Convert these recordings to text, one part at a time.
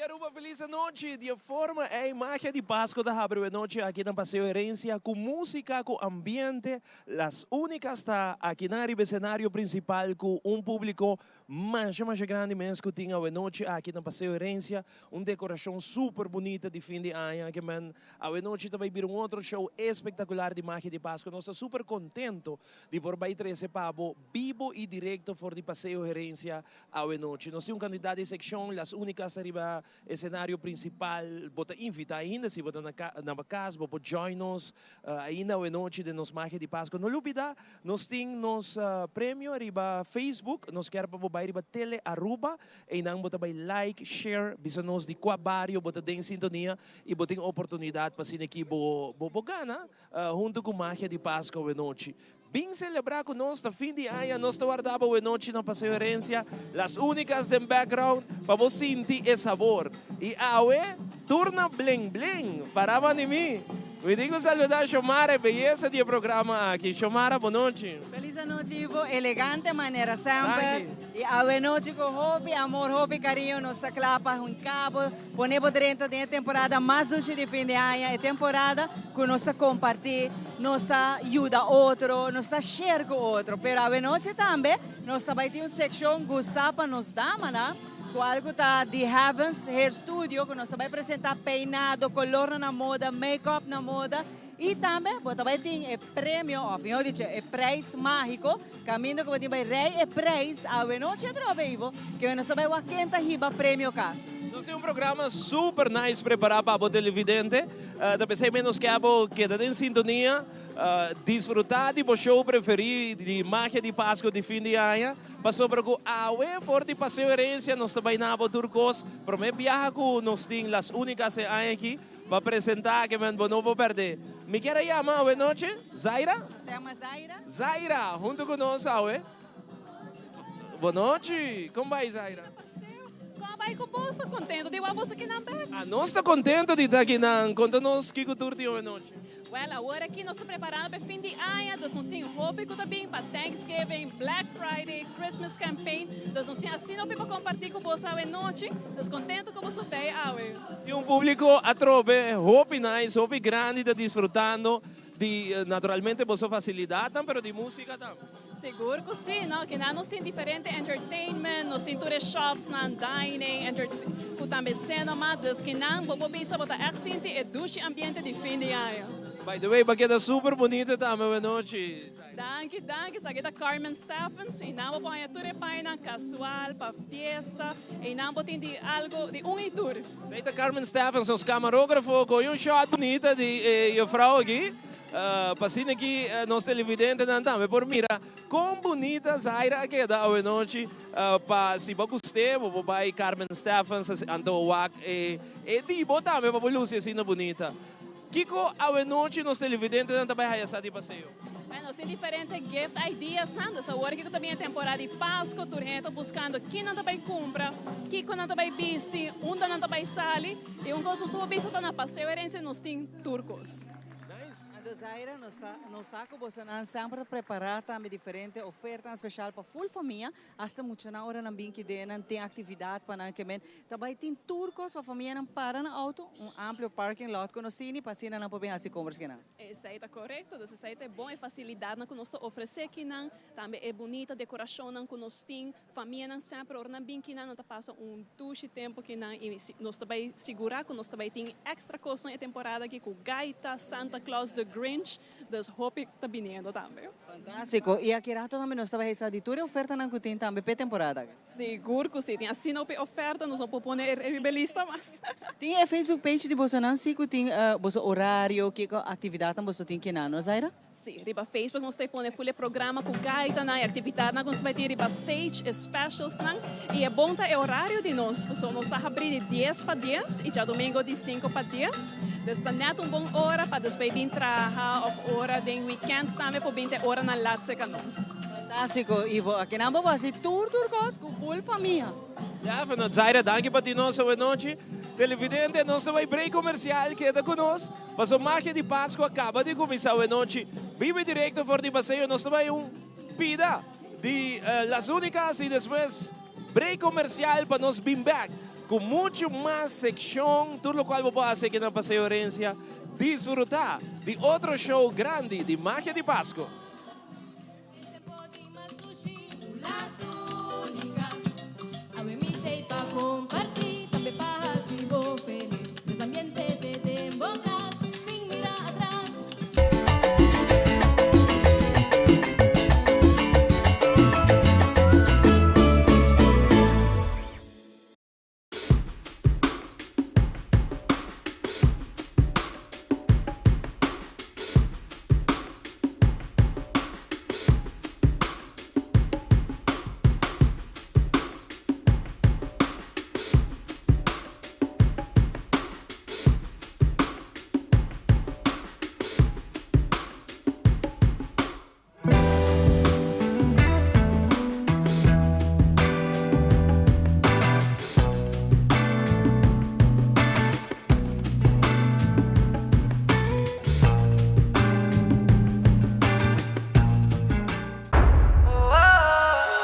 Aruba, feliz anochi. Di forma e Magia di Pasco ta habri anochi aki na Paseo Herencia cu musica, cu ambiente. Las Únicas ta aki na escenario principal cu un publico mas mas grandi mes cu tin anochi aki na Paseo Herencia. Un decoracion super bunita di fin di aña kiermen anochi tambe bira un otro show espectacular di Magia di Pasco. Nos ta super contento di por bay trece pa bo bibo y directo for di Paseo Herencia anochi. Nos tin un cantidad di seccion, Las Únicas riba escenario principal, bo ta invita ainda, si bo ta na cas, bo join nos ainda anochi di nos Magia di Pasco. No lubida, nos tin nos premio riba Facebook, nos kier pa bay riba Tele Aruba, y nan bo ta bay like, share, bisa nos di cua bario bo ta den sintonia y bo tin oportunidad pa asina aki bo bo, bo gana hunto cu Magia di Pasco anochi. Bin celebra cu nos, fin di aña, nos ta warda bo anochi na Paseo Herencia, Las Únicas den background, pa bo sinti e sabor. Y awe, tur na bling bling, para mi. Mi tin cu saluda Xomara, beyesa di programa aki. Xomara, bon nochi. Feliz nochi, Ivo. Elegante manera semper. Y anochi cu hopi amor, hopi cariño, nos ta cla pa un cabo. Pone bo den e temporada mas dushi di fin di aña. E temporada cu nos ta comparti, nos ta yuda otro, nos ta share cu otro. Pero anochi tambe, nos tambe tin un seccion gusta pa nos dama, no? Cual ta The Heavens Hair Studio, cu nos tambe ta presenta peinado, color na moda, make-up na moda. Y tambe, bo tambe tin e premio, of miho dicho, e prijs magico, caminda cu bay rey e prijs, anochi atrobe, Ivo, cu nos tambe wak ken ta hiba premio cas. Nos tin un programa super nice prepara pa e televidente. Tambe menos cu abo keda den sintonia, disfruta di e show preferi di Magia di Pasco di fin di aña. Pasobra cu awe for di Paseo Herencia nos tambe na tur cos. Prome biaha cu nos tin Las Únicas e aña aki pa presenta kiermen bo no por perde. Mi kier yama awe nochi, Zaira? Nos yama Zaira. Zaira, hunto cu nos awe. Bon nochi. Con ta bay, Zaira? Con ta bay cu bo? Contento di wak bo aki nan back. Ah, nos ta contento di ta aki nan. Conta nos kico tur tin awe nochi. Well, awor aki nos ta preparando pa fin di aña, dus nos tin hopi cu bin pa Thanksgiving, Black Friday, Christmas campaign. Dus nos tin asina pa comparti cu bo awe nochi. Dus contento cu bo ta awe. Y un publico atrobe, hopi nice, hopi grandi, ta disfrutando di naturalmente bo facilidad, pero di musica tambe. Sigur cu si, no? Cu nos tin diferente entertainment, nos tin tur shops, nan dining, cu tambe cinema, dus cu nan bo bisa bo ta echt sinti e dushi ambiente di fin di aña. By the way, keda super bunita tambe bon nochi. Danki, danki. Esaki ta Carmen Steffens y nan bo por tur paña casual pa fiesta y nan bo tin di algo di un y tur. Esey ta Carmen Steffens, nos camarografo, cu un shot bunita di juffrouw aki. Pa asina aki nos televidente nan tambe por mira con bunita Zaira keda awe nochi pa si bo gusta bo bay Carmen Steffens anto wak e di bo tambe pa luci asina bunita. Kico awe nochi nos televidente nan tambe haya sa di Paseo. Bueno, tin diferente gift ideas nan. Dus awor cu tambe temporada di Pasco, tur hende buscando kico nan bay cumpra, kico nan bay bisti, unda nan bay sali. Y un cos cu bisa ta na Paseo Herencia nos tin tur cos. Nice. Anto Zaira, nos sa cu boso nan semper prepara tambe diferente oferta special pa full famia, hasta mucho na ora nan bin aki den nan tin actividad pa nan kiermen. Tambe tin tur cos pa famia nan para na auto, un amplio parking lot cu nos tin pa asina nan por bin haci compras aki nan. Esey ta corecto, dus esey ta bon e facilidad cu nos ta ofrece aki nan, tambe e bunita decoracion cu nos tin, famia nan semper ora nan bin aki nan ta pasa un dushi tempo aki nan y nos tambe sigura cu nos tambe tin extra cos na temporada aki cu gaita, Santa Claus, The Grinch, dus hopi ta biniendo tambe. Fantastico. Y aki rato tambe nos tambe sa di tur oferta nan cu tin tambe pa temporada. Sigur cu si, tin asina hopi oferta, nos no por pone e lista mas. Tin e Facebook page di boso nan si cu tin boso horario, ki actividad nan boso tin aki nan, no Zaira? Si, riba Facebook nos ta pone full programa cu gaita nan, actividad nan cu nos ta tin riba stage, e specials nan, y e bon ta e horario di nos, so nos ta habri di 10 pa 10 y diadomingo di 5 pa 10. Dus ta net un bon ora pa despues bin traha of ora den weekend tambe por bin te ora na laat cerca nos. Fantastico, Ivo. Aki nan bo haci tur tur cos cu full famia. Ja, van Zaira, danki pa tin nos awe nochi. Televidente, nos ta bay break comercial, keda cu nos. Paso Magia di Pasco a caba di cuminsa awe nochi. Bibo directo for di Paseo, nos ta bay un pida di Las Únicas y despues break comercial pa nos bin back. Ku muchu mas sekshon, tur lokual bo por hasi aki na Paseo Herencia, disfruta di otro show grandi di Magia di Pasco.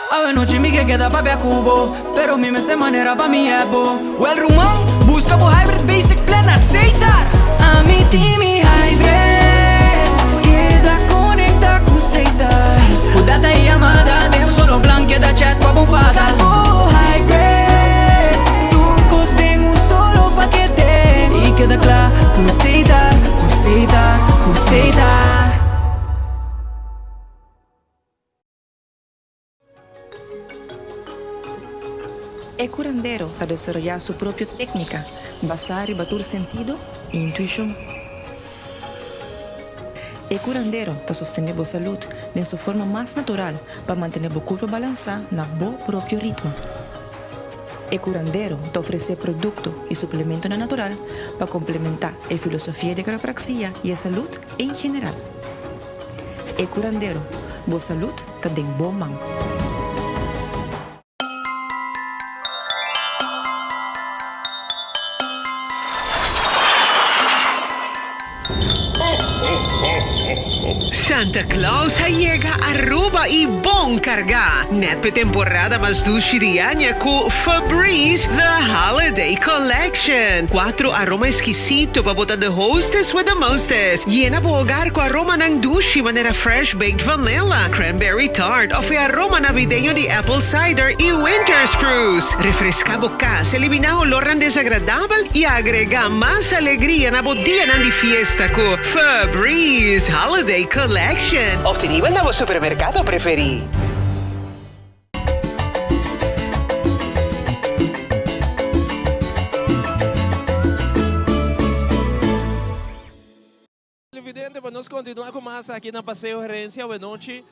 Awenochi mi ke keda papia ku bo Pero mi mester manera pa mi hèp bo Well ruman, buska bo Hybrid Basic Plan na Setar! Ami tin mi Hybrid, keda konekta ku Setar. Ku data i yamada den un solo plan, keda chat pa bo fada. Buska bo Hybrid, tur kos den un solo pakete. I keda kla ku Setar, ku Setar, ku Setar. E curandero ta desaroyá su propio técnica basá riba tur sentido i intuishon. E curandero ta sostené bo salud den su forma mas natural pa mantené bo curpa balansá na bo propio ritmo. E curandero ta ofresé producto i suplementonan natural pa complementá e filosofia di quiropraxia i e salud en general. E curandero, bo salud ta den bo man. Santa Claus a yega Aruba y bon carga! Net p'e temporada mas dushi di aña cu Febreze The Holiday Collection. Cuatro aroma exquisito pa bo ta the hostess with the mostest. Yena bo hogar cu aromanan dushi manera fresh baked vanilla, cranberry tart of e aroma navideño di apple cider y winter spruce. Refresca bo cas, elimina olornan desagradabel y agrega mas alegria na bo dianan di fiesta cu Febreze Holiday Collection. Obtenibel na bo supermercado preferi. Televidente, pa nos continua cu mas aki na Paseo Herencia awenochi,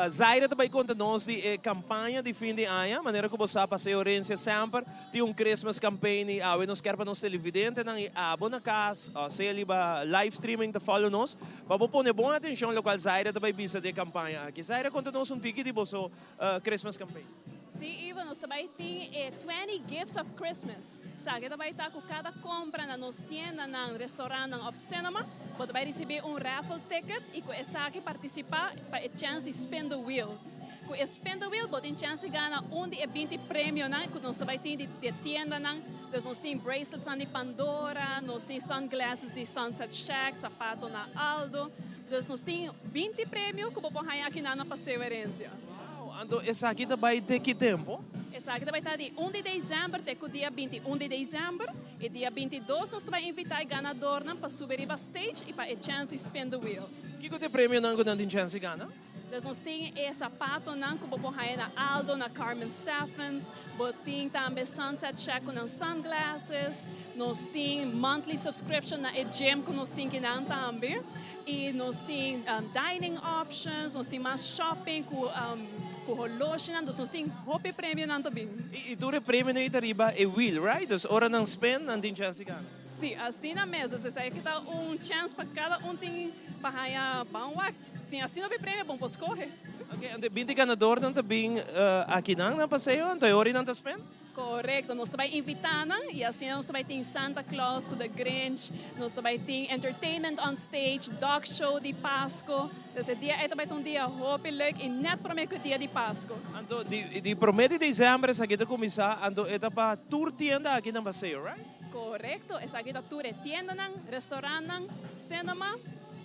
Zaira ta bay conta nos di e campaña di fin di aña. Manera cu bo sa, Paseo Herencia semper tin un Christmas campaign y awe nos kier pa nos televidentenan y abo na cas, sea riba live streaming ta follow nos, pa bo pone bon atencion locual Zaira ta bay bisa di e campaña aki. Zaira, conta nos un tiki di boso Christmas campaign. Sí, Ivo, nos ta bay tin e 20 Gifts of Christmas. Esaki ta bay ta cu cada compra na nos tiendanan, restaurantnan of cinema, bo ta bay ricibi un raffle ticket y cu esaki participa pa e chance di spin the wheel. Cu e spin the wheel bo tin chance di gana un di e 20 premionan cu nos ta bay tin di e tiendanan. Dus nos tin braceletsnan di Pandora, nos tin sunglasses di Sunset Shack, zapato na Aldo. Dus nos tin 20 premio cu bo por haya akinan na Paseo Herencia. Wow, anto esaki ta bai te ki tempo? Esaki ta bai ta di un di december te cu dia 21 di december. E dia 22 nos ta bai invita e ganadornan pa subi riba stage y pa e chance di spin the wheel. Kico ta e premionan cu nan tin chance di gana? Dus nos tin e zapatonan cu bo por haya na Aldo, na Carmen Steffens. Bo tin tambe Sunset Shack cu nan sunglasses. Nos tin monthly subscription na e gym cu nos tin kinan tambe. Y nos tin dining options, nos tin mas shopping cu cu holoshinan, dus nos tin hopi premionan ta bin. Y tur e premionan ey ta riba e wheel, right? Dus ora nan spin, nan tin chance di gana. Si, asina mes. Dus esaki ta un chance pa cada un tin pa haya ban wak. Tin asina hopi premio, bon por scoge. Ok, anto e binti ganadornan ta bin akinan na paseo, anto e ora nan ta spin? Korekto, nos ta bai invitá nan i asina nos ta bai tin Santa Claus ku The Grinch, nos ta bai tin entertainment on stage, dog show di Pasko. Dus e dia ei ta bai ta un dia hopi leuk i nèt promé ku e dia di Pasko. Anto di di promé di desèmber esaki ta kuminsá, anto e ta pa tur tienda aki na Paseo, right? Korekto, esaki ta tur e tiendanan, restorantnan, cinema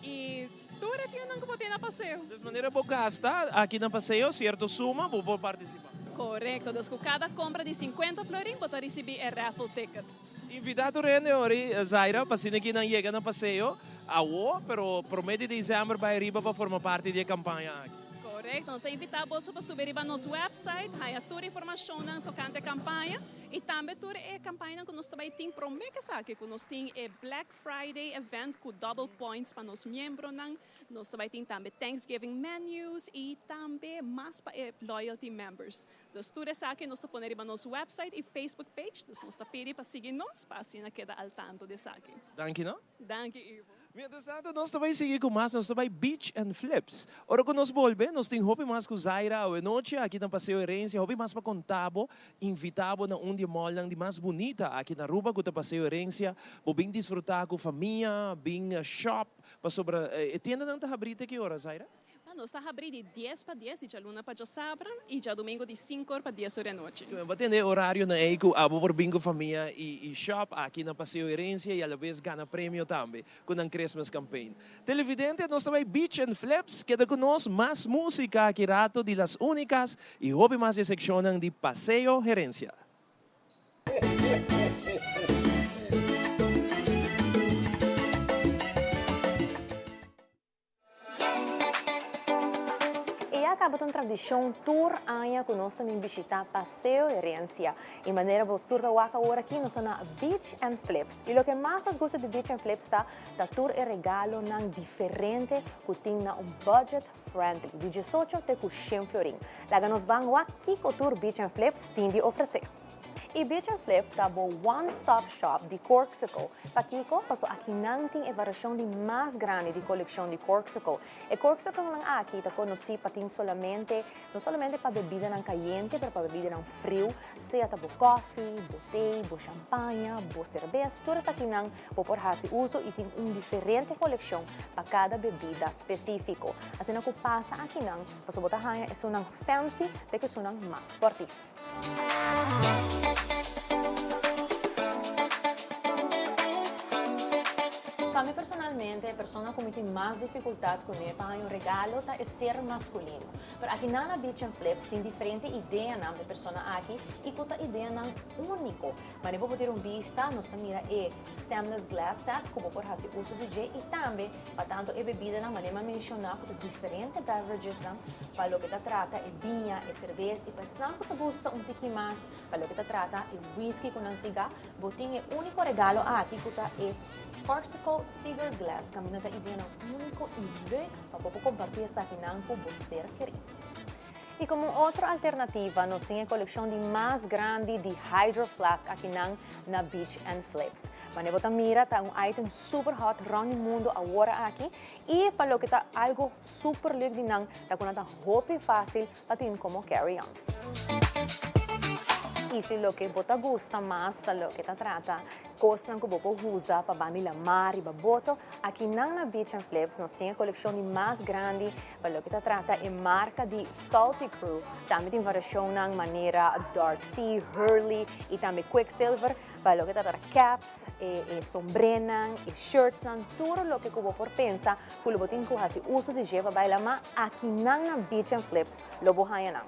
i tur e tiendanan ku bo tin na Paseo. Dus manera bo gasta aki na Paseo sierto suma bo por partisipá. Korekto, dus ku kada kompra di sinkuenta florin bo ta risibí e raffle ticket. Invitá tur hende ori, Zaira, pa asina ki nan yega na Paseo awo, pero promé di desèmber bai riba pa forma parti di e kampaña aki. Korekto, nos ta invitá boso pa subi riba nos wèpsait, haña tur informashonnan tokante e kampaña i tambe tur e kampañanan ku nos ta bai tin promé ku esaki, ku nos tin e Black Friday event ku double points pa nos miembronan, nos ta bai tin tambe Thanksgiving menus i tambe mas pa e loyalty members. Dus tur esaki nos ta pone riba nos website i Facebook page, dus nos ta pidi pa sigui nos pa asina keda al tanto di esaki. Danki no. Danki Ivo. Mientras tanto nos ta bai sigui cu mas, nos ta bai Beach and Flips. Ora cu nos bolbe nos tin hopi mas cu Zaira awe nochi aki na Paseo Herencia, hopi mas pa conta bo, invita bo na un di e mallnan di mas bunita aki na Aruba cu ta Paseo Herencia. Bo bin disfruta cu famia, bin shop, pasobra e tiendanan ta habri te ki ora Zaira? Ma nos ta habrí di dies pa dies di djaluna pa djasabra i djadumingu di sinku or pa dies or di anochi. Bo tende e orarionan ei ku abo por bin ku famia i shop aki na Paseo Herencia i alabes gana premio tambe ku nan Christmas campaign. Televidente, nos ta bai Beach and Flips, keda ku nos, mas músika aki rato di Las Únicas i hopi mas di e sekshonnan di Paseo Herencia. E ya caba ta un tradicion tur aña cu nos ta bin bishita Paseo Herencia. Y manera bos tur ta wak awor aki nos ta na Beach and Flips. Y loke mas nos gusta di Beach and Flips ta ta tur e regalonan diferente cu tin na un budget friendly, di diesocho te cu shen florin. Laga nos ban wak kico tur Beach and Flips tin di ofrece. Y Beach and Flip ta bo one stop shop di Corkcicle. Pakico? Paso aki nan tin e variacion di mas grandi di coleccion di Corkcicle. E Corkciclenan aki ta conoci pa tin solamente, no solamente pa bebidanan cayente, pero pa bebidanan friu, sea ta bo koffie, bo thee, bo champaña, bo cerbes, tur esakinan bo por haci uso y tin un diferente coleccion pa cada bebida specifico. Asina cu pasa akinan, paso bo ta haya esunnan fancy te cu esunnan mas sportief. Pa mi personalmente, e persona ku mi tin mas difikultat kuné pa haña un regalo ta e ser maskulino. Pero aki nan na Beach and Flips tin diferente ideanan pa e persona aki i ku ta ideanan úniko. Manera bo por tira un bista, nos ta mira e stemless glass set ku bo por hasi uso di dje i tambe pa tantu e bebidanan manera mi a menshoná ku ta diferente beveragesnan pa loke ta trata e biña, e serbes i pa esnan ku ta gusta un tiki mas pa loke ta trata e whisky ku nan siga, bo tin e úniko regalo aki ku ta e Corkcicle Cigar Glass kaminda ta ideanan úniko i leuk pa bo por kompartí esakinan ku bo ser kerí. I komo un otro alternativa nos tin e kolekshon di mas grandi di Hydro Flask akinan na Beach and Flips. Manera bo ta mira ta un item super hot rònt di mundu awor aki i pa loke ta algu super leuk di nan ta ku nan ta hopi fásil pa tin komo carry on. I si loke bo ta gusta mas ta loke ta trata kosnan ku bo por usa pa banda di lamar riba boto, akinan na Beach and Flips nos tin e kolekshon di mas grandi Pa loke ta trata e marka di Salty Crew, tambe tin variashonnan manera Dark Sea, Hurley i tambe Quicksilver. Pa loke ta trata caps, e e sombrenan, e shirtsnan, tur loke ku bo por pensa ku lo bo tin ku hasi uso di dje pa bai lama, akinan na Beach and Flips lo bo haña nan.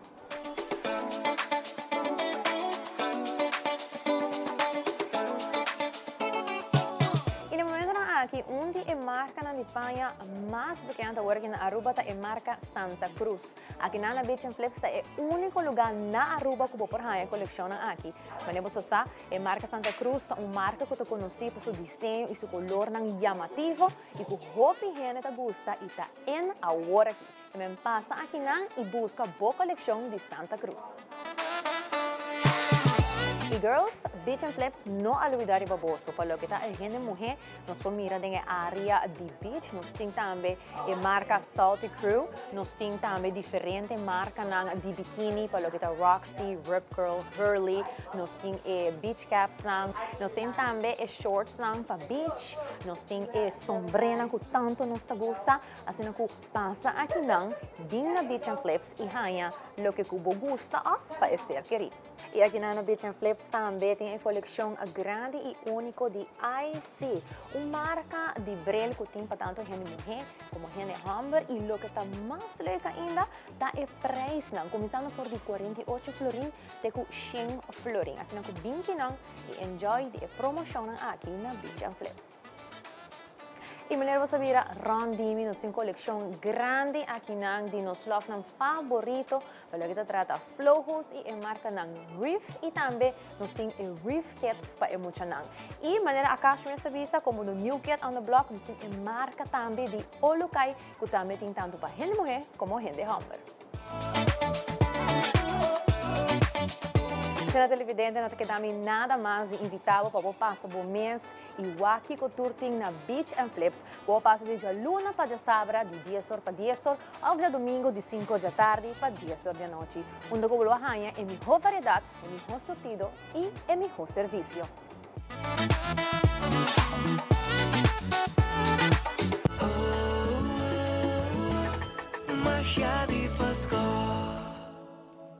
I na momentonan aki un di e markanan di paña mas bekend awor aki na Aruba ta e marka Santa Cruz. Aki na na Beach and Flips ta e úniko lugá na Aruba ku bo por haña e kolekshonnan aki. Manera boso sa, e marka Santa Cruz ta un marka ku ta konosí pa su diseño i su kolornan yamativo i ku hopi hende ta gusta i ta in awor aki. Men pasa akinan i buska bo kolekshon di Santa Cruz. Y girls, Beach and Flip no a lubida riba boso. Pa loke ta e hende muhe, nos por mira den e area di beach. Nos tin tambe e marca Salty Crew. Nos tin tambe diferente marcanan di bikini pa loke ta Roxy, Rip Curl, Hurley. Nos tin e beach capsnan. Nos tin tambe e shortsnan pa beach. Nos tin e sombrenan cu tanto nos ta gusta. Asina cu pasa akinan, bin na Beach and Flips y haña loke cu bo gusta of pa e ser keri. Y akinan na Beach and Flips tambe tin e coleccion grandi y unico di IC, un marca di bril cu tin pa tanto hende muhe como hende homber y loke ta mas leuk ainda ta e prijsnan, cuminsando for di 48 florin te cu 100 florin. Asina cu bin kinan y enjoy di e promocionnan aki na Beach and Flips. Y meneer bo sa bira rond di mi, nos tin coleccion grandi akinan di nos slofnan favorito, pa loke ta trata Flojos y e marcanan Reef y tambe nos tin e Reef Kids pa e muchanan. Y manera Akash mes ta bisa, como the new kid on the block, nos tin e marca tambe di Olukai cu tambe tin tanto pa hende muhe como hende homber. Sena televidente, no ta keda mi nada mas di invita bo pa bo pasa bo mes y wak kico tur tin na Beach and Flips. Bo pasa di djaluna pa djasabra di dies or pa dies or of djadomingo di cinco djatardi pa dies or di anochi, unda cu bo lo haña e miho variedad, e miho surtido y e miho servicio. Magia di Pasco.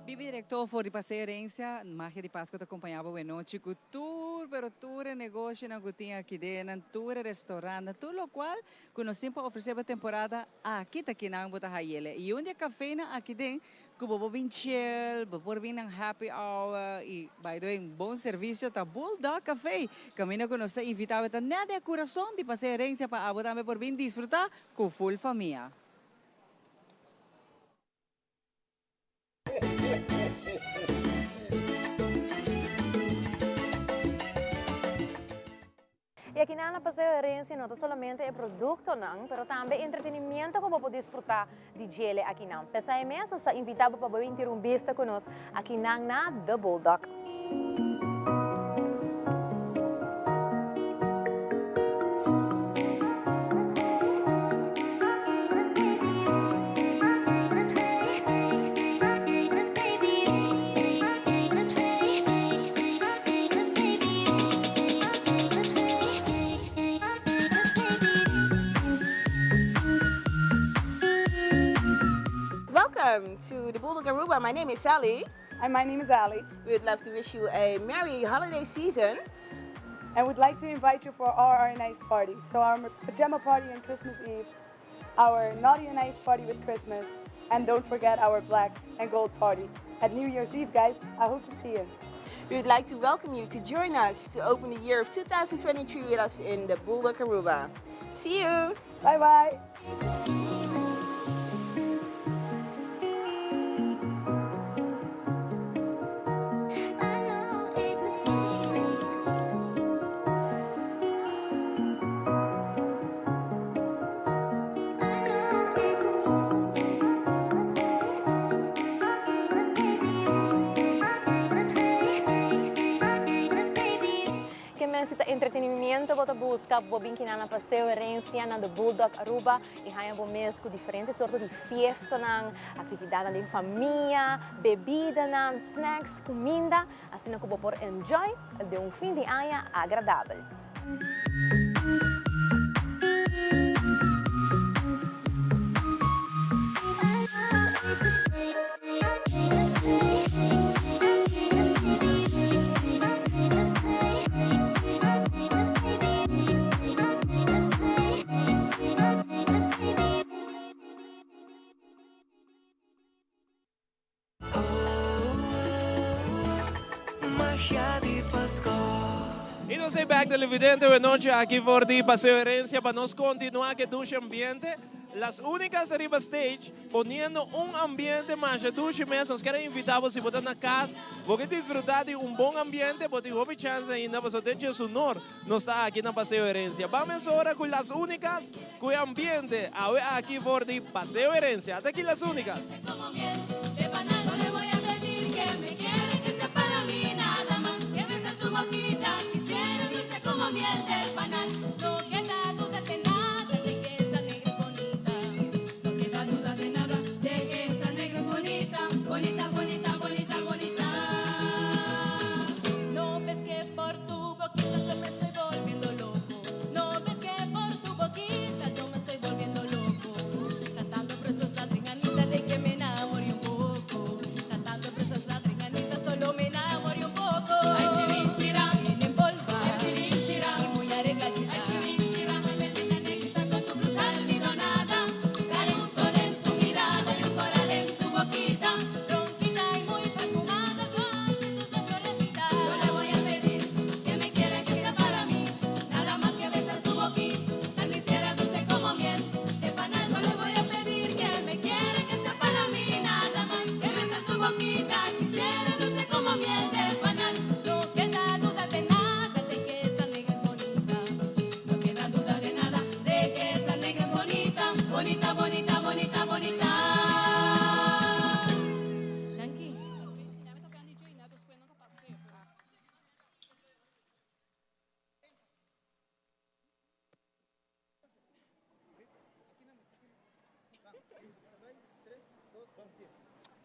Bibi director for di Paseo Herencia, Magia di Pasco ta acompaña bo buenochi cu tur pero tur e negoshonan cu tin aki den, tur e restaurantnan, tur locual cu nos tin pa ofrece bo temporada aki ta kinan bo ta hayele. Y un di e cafenan aki den Cu bo por bin chill, bo por bin nan happy hour y by the way un bon servicio ta Bulldog Cafe. Caminda cu nos ta invita bo ta net den e curason di Paseo Herencia pa abo tambe por bin disfruta cu full famia. Y aki nan na Paseo Herencia no ta solamente e productonan, pero tambe entretenimiento cu bo por disfruta di djele aki nan. P'esai mes nos ta invita bo pa bo bin tira un bista cu nos aki nan na The Bulldog. Welcome to the Bulldog Aruba. My name is Sally. And my name is Ali. We would love to wish you a merry holiday season. And would like to invite you for all our nice parties. So our pajama party on Christmas Eve, our naughty and nice party with Christmas, and don't forget our black and gold party at New Year's Eve, guys. I hope to see you. We would like to welcome you to join us to open the year of 2023 with us in the Bulldog Aruba. See you! Bye-bye! Ke men si ta entretenimiento bo ta busca, bo bin kina na Paseo Herencia na The Bulldog Aruba y haña bo mes cu diferente sorto di fiestanan, actividadnan den famia, bebidanan, snacks, cuminda, asina cu bo por enjoy den un fin di aña agradabel. Y nos ei back televidente we noche aki for di Paseo Herencia pa nos continua ke dushi ambiente. Las Únicas ariba stage poniendo un ambiente masha dushi mes. Nos kier a invita bo si bo ta na cas bo ke disfruta di un bon ambiente bo tin hopi chance ainda pasobra te djesunor nos ta aki na Paseo Herencia. Ban mesora cu Las Únicas cu e ambiente awe aki for di Paseo Herencia. Ata aki Las Únicas.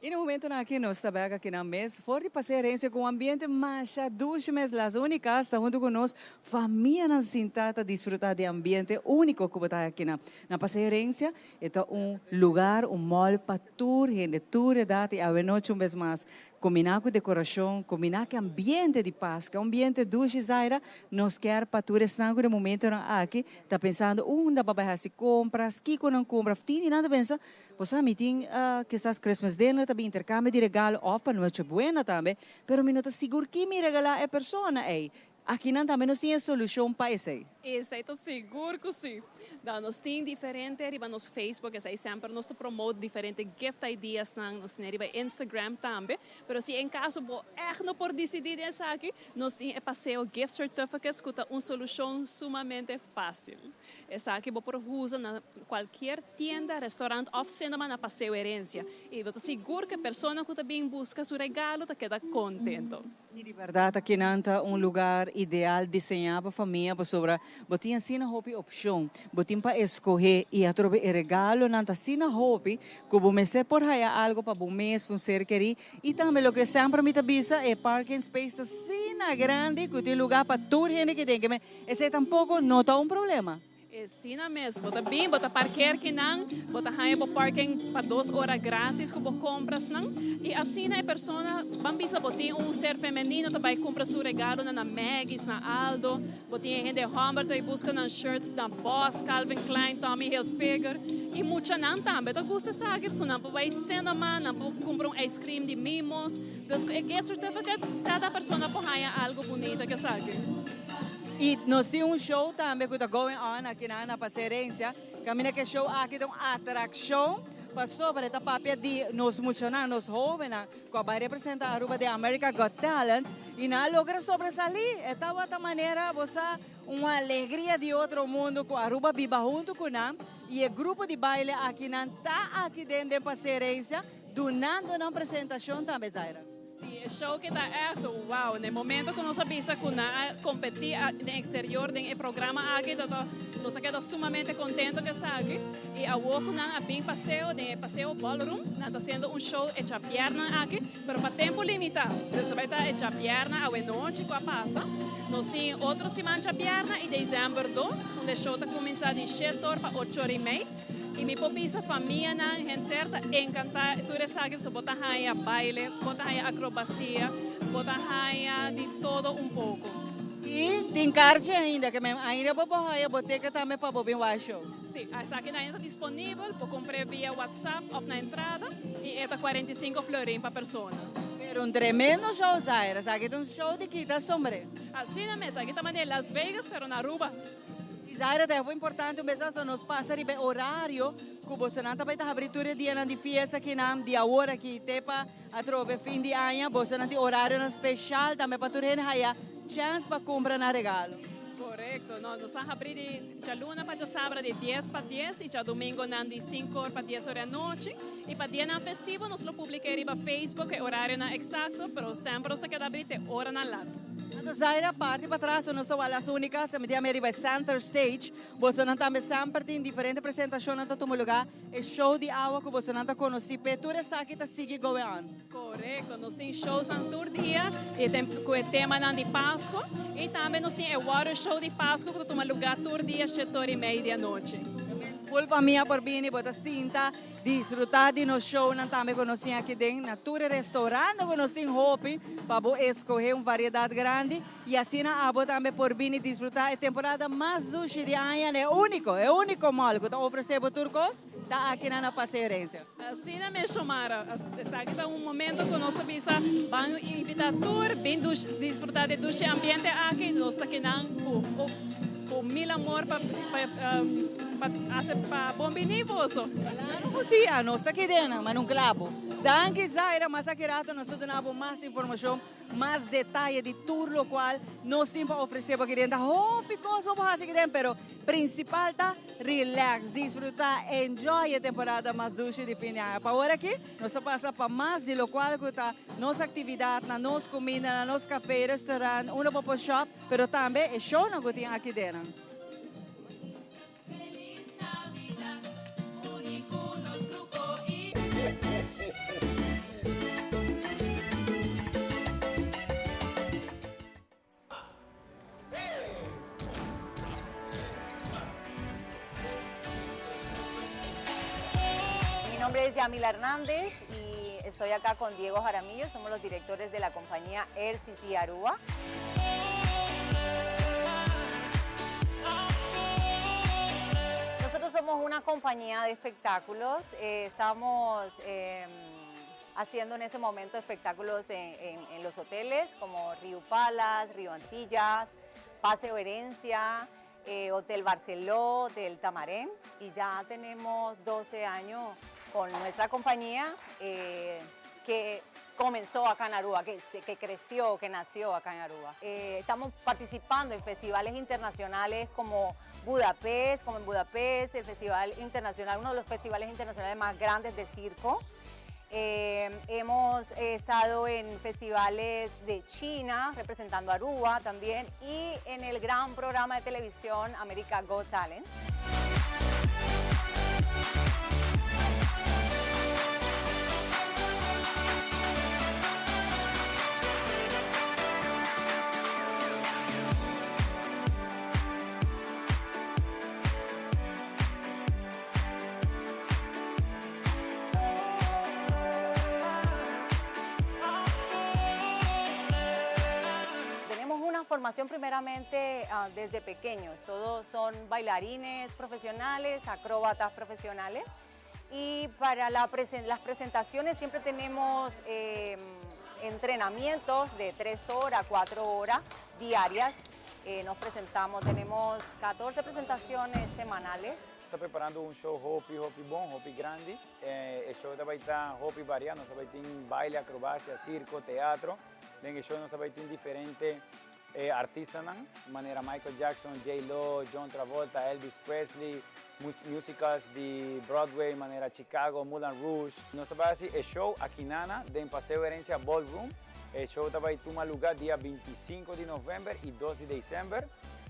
Y na momentonan aki nos ta bek aki nan mes for di Paseo Herencia cu un ambiente masha dushi mes. Las Unicas ta hunto cu nos famianan sinta ta disfruta di e ambiente unico cu bo ta aki nan. Na Paseo Herencia e ta un lugar, un mall pa tur hende, tur edad y awe nochi un bes mas Kombiná ku dekorashon, kombiná ku e ambiente di Paskua, un ambiente dushi Zaira, nos kier pa tur esnan ku den momentonan aki ta pensando unda pa bai hasi kompras, kiko nan kumpra, of tin di nan ta pensa, bo sa mi tin kisas Christmas dinner ta bin interkambio di regalo of pa Noche Buena tambe, pero mi no ta sigur ki mi regalá e persona ei. Akinan tambe nos tin e solushon pa esei. Esei ta sigur ku si. Dan nos tin diferente riba nos Facebook, esei semper nos ta promote diferente gift ideasnan, nos tin riba Instagram tambe. Pero si en kaso bo ègt no por disidí den esaki, nos tin e Paseo Gift Certificates ku ta un solushon sumamente fásil. Esaki bo por usa na kualkier tienda, restaurant òf cinema na Paseo Herencia. I bo ta sigur ku e persona ku ta bin buska su regalo ta keda kontento. I di bèrdat akinan ta un lugar ideal diseñá pa famia pasobra bo tin asina hopi opshon, bo tin pa eskohé i atrobe e regalonan ta asina hopi ku bo mester por haya algu pa bo mes, pa un ser kerí i tambe loke semper mi ta bisa e parking space ta asina grandi ku tin lugá pa tur hende ke den ke men esei tampoko no ta un problema. Esina mes, bo ta bin, bo ta parkeer kinan, bo ta haña bo parking pa dos ora gratis ku bo komprasnan. I asina e persona, ban bisa bo tin un ser femenino ta bai kumpra su regalonan na Maggie's, na Aldo, bo tin e hende hòmber ta bai buska nan shirts na Boss, Calvin Klein, Tommy Hilfiger. I muchanan tambe ta gusta esaki, pasobra nan por bai cinema, nan por kumpra un ice cream di Mimo's. Dus ku e gift certificate kada persona por haña algu bunita ku esaki. Y nos tin un show tambe cu ta going on aki na na Paseo Herencia. Caminda cu e show aki ta un atraccion pasobra e ta papia di nos muchanan, nos hobennan cu a bay representa Aruba den America Got Talent y nan a logra sobresali. E tabata manera bo sa un alegria di otro mundo cu Aruba biba hunto cu nan y e grupo di baile aki nan ta aki den den Paseo Herencia dunando nan presentacion tambe Zaira. Sí, e show ke ta ègt wow. Na e momento ku nos a bisa ku nan a kompetí den eksterior den e programa aki, ta ta nos a keda sumamente kontento ku esaki. I awor ku nan a bin paseo den e Paseo Ballroom, nan ta hasiendo un show e djabièrnan aki, pero pa tempu limitá. Dus ta bai ta e djabièrnan awenochi ku a pasa. Nos tin otro siman djabièrnan i desèmber dos, unda e show ta kuminsá di shet'or pa och'or i mei. I mi por bisa famianan henter ta encanta tur esaki pasobra bo ta haña baile, bo ta haña acrobacia, bo ta haña di todo un poco. I tin karchi ainda ke men ainda bo por haña bo teken tambe pa bo bin wak show. Si, esakinan ainda ta disponibel, por compr'e via WhatsApp of na entrada i e ta 45 florin pa persona. Pero un tremendo show Zaira, esaki ta un show di kita sombre. Asina mes, esaki ta manera Las Vegas pero na Aruba. Zaira, ta importante un bes aso nos pasa riba e horario cu bosonan ta bay ta habri tur e dianan di fiesta akinan di awor aki te pa atrobe fin di aña. Bosonan tin horarionan special tambe pa tur hende haya chance pa cumpra nan regalo. Corecto, no, nos ta habri di djaluna pa djasabra di dies pa dies y djadomingonan di cinco or pa dies or di anochi. Y pa dianan festivo nos lo publica riba Facebook e horarionan exacto, pero semper nos ta keda habri te oranan lat. Anto Zaira parti patras nos ta wak Las Unicas ta meti ame riba e center stage. Bosonan tambe semper tin diferente presentacionnan ta tuma lugar. E show di awa cu bosonan ta conoci p'e tur esaki ta sigui going on. Corecto, nos tin showsnan tur dia y cu e temanan di Pasco y tambe nos tin e water show di Pasco cu ta tuma lugar tur dia shetor y mei di anochi. Full famia por bini, bo ta sinta Disfruta di nos shownan tambe cu nos tin aki den na tur e restaurantnan cu nos tin hopi pa bo escoge un variedad grandi y asina abo tambe por bini disfruta e temporada mas dushi di aña na e unico, e unico mall cu ta ofrece bo tur cos ta aki na na Paseo Herencia. Asina mes Shomara, esaki ta un momento cu nos ta bisa ban invita tur bin disfruta di e dushi ambiente aki, nos ta kinan cu Cu mil amor pa pa pa bon bini boso. Claro cu si, anos ta kede nan, ma nun clabo. Danki Zaira, mas aki rato nos ta duna bo mas informacion, mas detaye di tur locual nos tin pa ofrece bo aki den. Ta hopi cos bo por haci aki den, pero principal ta relax, disfruta, enjoy e temporada mas dushi di fin di aña. Pa ora aki nos ta pasa pa mas di locual cu ta nos actividadnan, nos cumindanan, nos cafe, restaurant, unda bo por shop. Pero tambe e shownan ku tin aki denan. nombre es Yamila Hernández y estoy acá con Diego Jaramillo, somos los directores de la compañía RCC Aruba. Nosotros somos una compañía de espectáculos, eh, estamos em, haciendo en ese momento espectáculos en, los hoteles como Río Palace, Río Antillas, Paseo Herencia, eh, Hotel Barceló, Hotel Tamarén y ya tenemos 12 años con nuestra compañía eh, que comenzó acá en Aruba, que, que creció, que nació acá en Aruba. Eh, estamos participando en festivales internacionales como Budapest, como en Budapest, el festival internacional, uno de los festivales internacionales más grandes de circo. Eh, hemos estado en festivales de China, representando Aruba también, y en el gran programa de televisión América Got Talent. Tenemos una formación primeramente ah, desde pequeños, todos son bailarines profesionales, acróbatas profesionales y para las presentaciones siempre tenemos em, entrenamientos de 3 horas, 4 horas diarias. Eh, nos presentamos, tenemos 14 presentaciones semanales. Ta preparando un show hopi, hopi bon, hopi grandi. Eh, e show tambe ta hopi varia, nos tambe tin baile, acrobacia, circo, teatro. Den e show nos tambe tin diferente eh, artista, manera Michael Jackson, J. Lo, John Travolta, Elvis Presley, musicals di Broadway, manera Chicago, Moulin Rouge. Nos ta bay haci e show aki na den Paseo Herencia Ballroom. E show ta bay tuma luga dia 25 di november y 2 di december.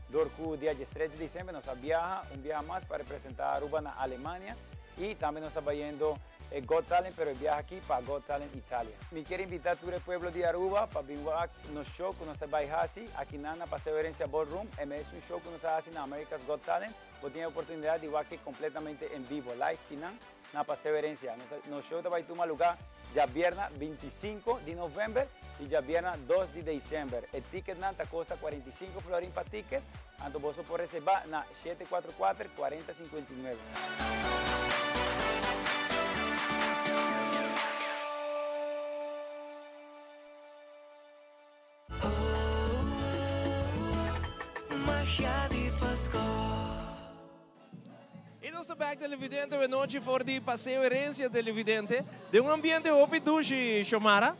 Dor cu dia 13 di december nos ta biaha un biaha mas pa representa Aruba na Alemania y tambe nos ta bayendo eh, Got Talent, pero biaha aki pa Got Talent Italia. Mi kier invita tur e pueblo di Aruba pa bin nos show cu nos ta bay haci aki na Paseo Herencia Ballroom. E un show cu nos ta haci na America's Got Talent. Bo tin e oportunidad di wak completamente en bibo, live aki na Paseo Herencia. Nos show ta bay tuma luga diabierna 25 di november y diabierna 2 di december. E ticket nan ta costa 45 florin pa ticket. Anto bo por reserva na 744 4059. Magia di Pasco. Y nos ta back televidente, bon nochi for di Paseo Herencia televidente. Den un ambiente hopi dushi, Xomara.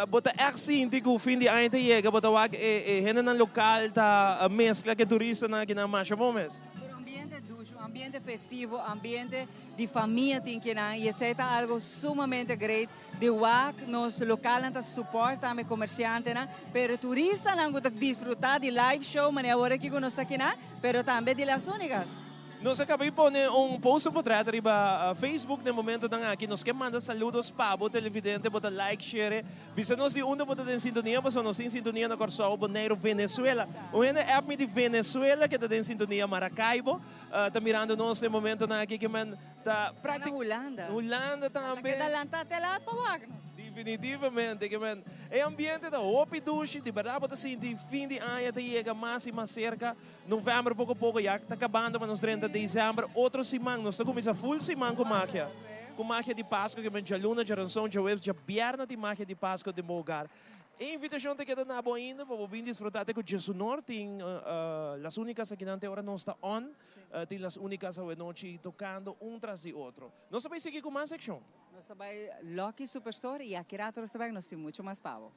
Bo ta echt sinti cu fin di aña ta yega, bo ta wak e hende nan local ta mescla cu turista nan aki na masha bon mes. Pero ambiente dushi, ambiente festivo, ambiente di famia tin cu nan y esey ta algo sumamente great. Di wak nos local ta support tambe comerciante nan, pero turista nan ta disfruta di live show, manera awor aki cu nos ta aki nan, pero tambe di Las Únicas. Nos a caba di pone un post portret riba Facebook na momento nan aki. Nos kier manda saludo pa bo televidente, bo ta like, share. Bisa nos di unda bo ta den sintonia, paso nos tin sintonia na Corsou, Bonaire, Venezuela. Un hende app mi di Venezuela cu ta den sintonia Maracaibo. Ta mirando nos na momento nan aki cu men ta práctico. Hulanda. Hulanda tambe. Keda lanta te la pa wak. Definitivamente, cu men. E ambiente ta hopi dushi, di berdad bo ta sinti fin di aña ta yega mas y mas cerca. November poco poco ya ta cabando pa nos 30 di december. Otro siman, nos ta cuminsa full siman cu magia. Cu magia di Pasco, cu men dialuna, diaranson, diahuebs, diabierna di magia di Pasco den bo hogar. E invitacion ta keda na bo ainda, pa bin disfruta cu Jesunor tin Las Únicas aki nan te ora nos ta on, tin Las Únicas anochi tocando un tras di otro. Nos ta bay sigui cu mas accion. Nos ta bay Lucky Superstore y aki rato nos ta bay nos tin mucho mas pa bo.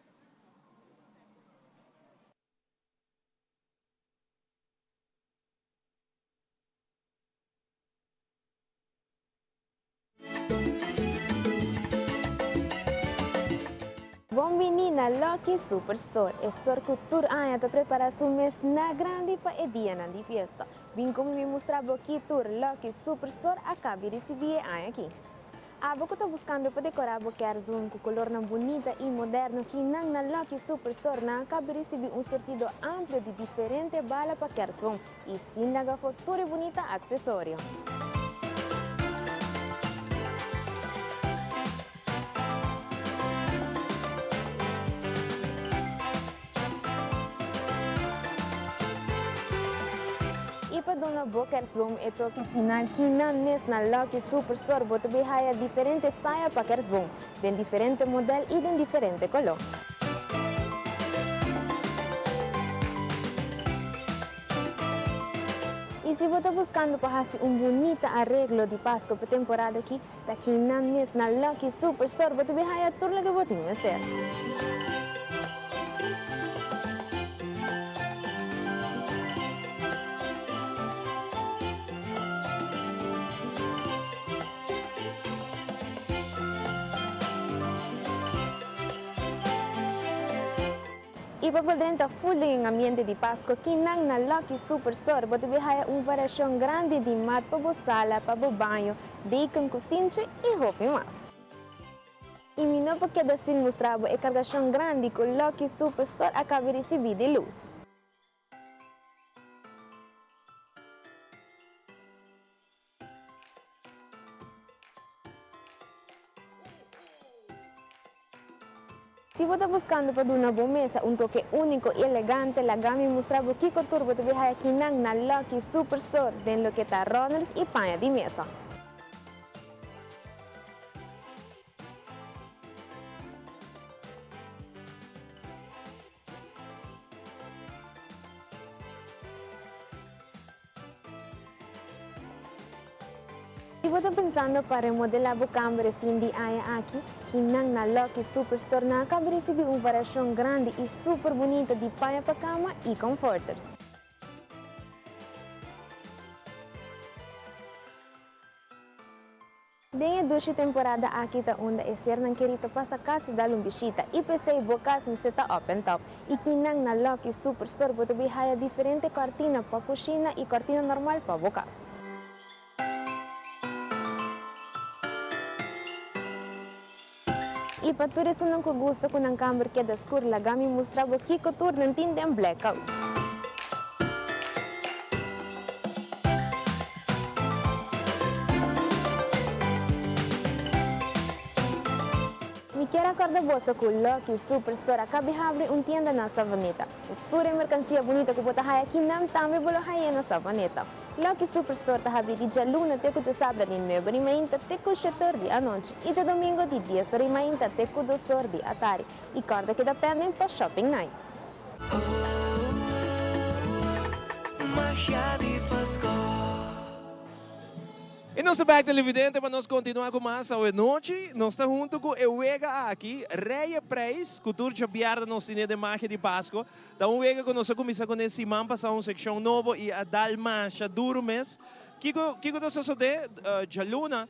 Bon bini na Lucky Superstore. Store cu tur aña ta prepara su mes na grandi pa e dia nan di fiesta. Bin cu mi mustra bo ki tur Lucky Superstore a caba di ricibi e aña aki. Abo cu ta buscando pa decora bo kerstboom cu color nan bunita y moderno aki nan na Lucky Superstore nan a caba di ricibi un surtido amplio di diferente bala pa kerstboom y sin laga afo tur bunita accesorio. duna bo kerstboom e toke final kinan mes na Lucky Superstore bo ta bay haya diferente saya pa kerstboom den diferente model y den diferente color. Y si bo ta buscando pa haci un bunita areglo di Pasco pa temporada aki, ta kinan mes na Lucky Superstore bo ta bay haya tur loke bo tin mester. Y pa por drenta full den e ambiente di Pasco, kinan na Lucky Superstore bo ta bay haya un variacion grandi di mat pa bo sala, pa bo baño, deken, cusinchi y hopi mas. Y mi no por keda sin mustra bo e cargacion grandi cu Lucky Superstore a caba ricibi di luz. Si bo ta buscando pa duna bo mesa un toke unico y elegante, laga mi mustra bo kico tur bo ta bay haya kinan na Lucky Superstore den loke ta runners y paña di mesa. Si bo ta pensando pa remodela bo kamber e fin di aña aki, kinan na Lucky Superstore nan a kaba risibi un variashon grandi i super bunita di paña pa kama i comforters. Den e dushi temporada aki ta unda e sernan keri ta pasa kas i dal un bishita i p'esei bo kas mester ta up and top. I kinan na Lucky Superstore bo ta bin haya diferente kòrtina pa kushina i kòrtina normal pa bo kas. I pa tur esunnan ku gusta ku nan kamber keda skur laga mi mustra bo kiko tur nan tin den blackout. Mi kier a corda boso cu Lucky Superstore a cabi habri un tienda na Savaneta. Cu tur e mercancia bunita cu bo ta haya akinan tambe bo lo haye na Savaneta. Lucky Superstore ta habri di djaluna te cu djasabra di nuebe di mainta te cu shetor di anochi y djadomingo di dies or di mainta te cu dos or di atari. Y corda keda pending pa Shopping Nights. Y nos ta bek televidente pa nos continua cu mas awe nochi. Nos ta hunto cu e wega aki, Reye Prijs, cu tur djabièrnè nos tine den Magia di Pasco. Ta un wega cu nos a cuminsa cune siman pasa un seccion nobo y a dal masha duro mes. Kico kico ta sosode? Djaluna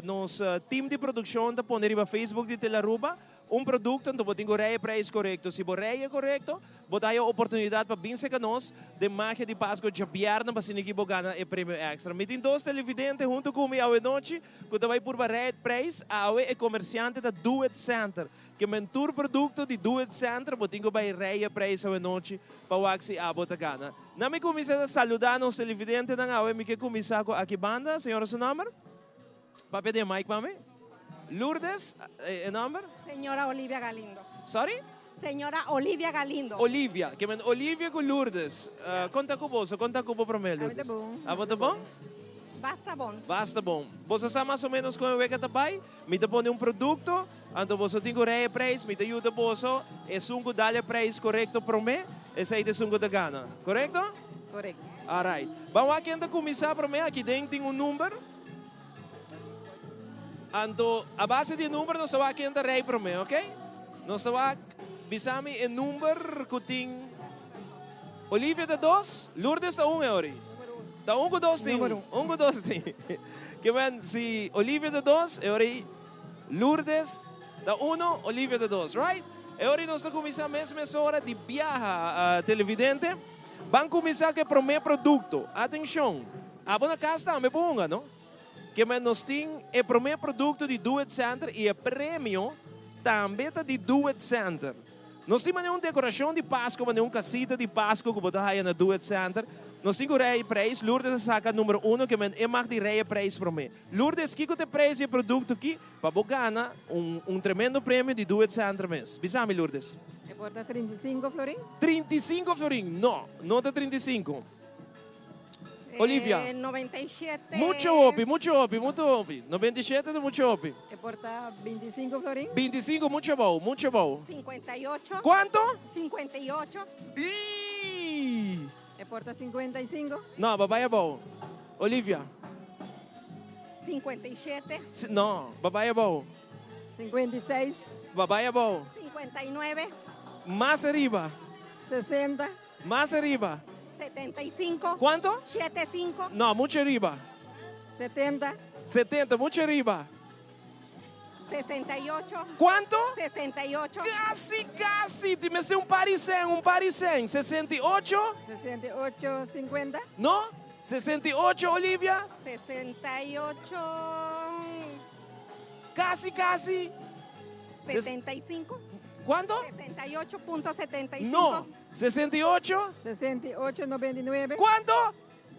nos team di produccion ta pone riba Facebook di Telaruba Un produkto, anto bo tin ku rei e preis korekto. Si bo rei e korekto, bo ta haya oportunidat pa bin seka nos den Magia di Pasko djabièrnè pa asina ki bo gana e premio èkstra. Mi tin dos televidente huntu ku mi awe nochi ku ta bai purba rei e preis. Awe e komersiante ta Do It Center. Ke men tur produkto di Do It Center bo tin ku bai rei e preis awe nochi pa wak si abo ta gana. Na mi kuminsá ta saludá nos televidentenan awe. Mi ke kuminsá ku aki banda. Señora su nòmber? Papia den mic pa mi. Lourdes, e nomber? Señora Olivia Galindo. Sorry? Señora Olivia Galindo. Olivia, ke men Olivia ku Lourdes. Kon ta ku boso? Kon ta ku bo promé, Lourdes? Ami ta bon. Abo ta bon? Basta bon. Basta bon. Boso sa mas o menos kon e wega ta bai? Mi ta pone un produkto, anto boso tin ku rei e preis, mi ta yuda boso. Esun ku dal e preis korekto promé, esei ta esun ku ta gana. Korekto? Korekto. Alright. Ban wak ken ta kuminsá promé. Aki den tin un number. Anto a base di e number nos ta wak ken ta rei prome, ok? Nos ta wak, bisa mi e number ku tin Olivia ta dos, Lourdes ta un e ori. Ta un ku dos tin, un ku dos tin. Ke men si Olivia ta dos, e ori Lourdes ta uno, Olivia ta dos, right? E ori nos ta kuminsá mes mesora di biaha, televidente. Ban kuminsá ku e prome produkto. Atenshon! Abo na cas tambe por hunga, no? Ke men nos tin e prome producto di Do It Center y e premio tambe ta di Do It Center. Nos tin manera un decoracion di Pasco, manera un casita di Pasco cu bo ta haya na Do It Center. Nos tin cu rei prijs. Lourdes a saca numero uno, ke men e mag di rei e prijs prome. Lourdes, kico ta e prijs di e producto aki pa bo gana un un tremendo premio di Do It Center mes? Bisa mi, Lourdes. E por ta 35 florin? 35 florin? No, no ta 35. Olivia. 97. Mucho hopi, mucho hopi, mucho hopi. 97 ta mucho hopi. E por ta 25 florin. 25, mucho abou, mucho abou. 58. Cuanto? 58. Ii! E por ta 55. No, bo a bay abou. Olivia. 57. No, bo a bay abou. 56. Bo a bay abou. 59. Mas ariba. 60. Mas ariba. 75. Cuanto? 75. No, mucho ariba. 70. 70, mucho ariba. 68. Cuanto? 68. Casi, casi. Ti mester un par di cen, un par di cen. 68? 68, 50. No? 68, Olivia? 68. Casi, casi. 75. Cuanto? 68.75. No. 68? 68, 99. Cuanto?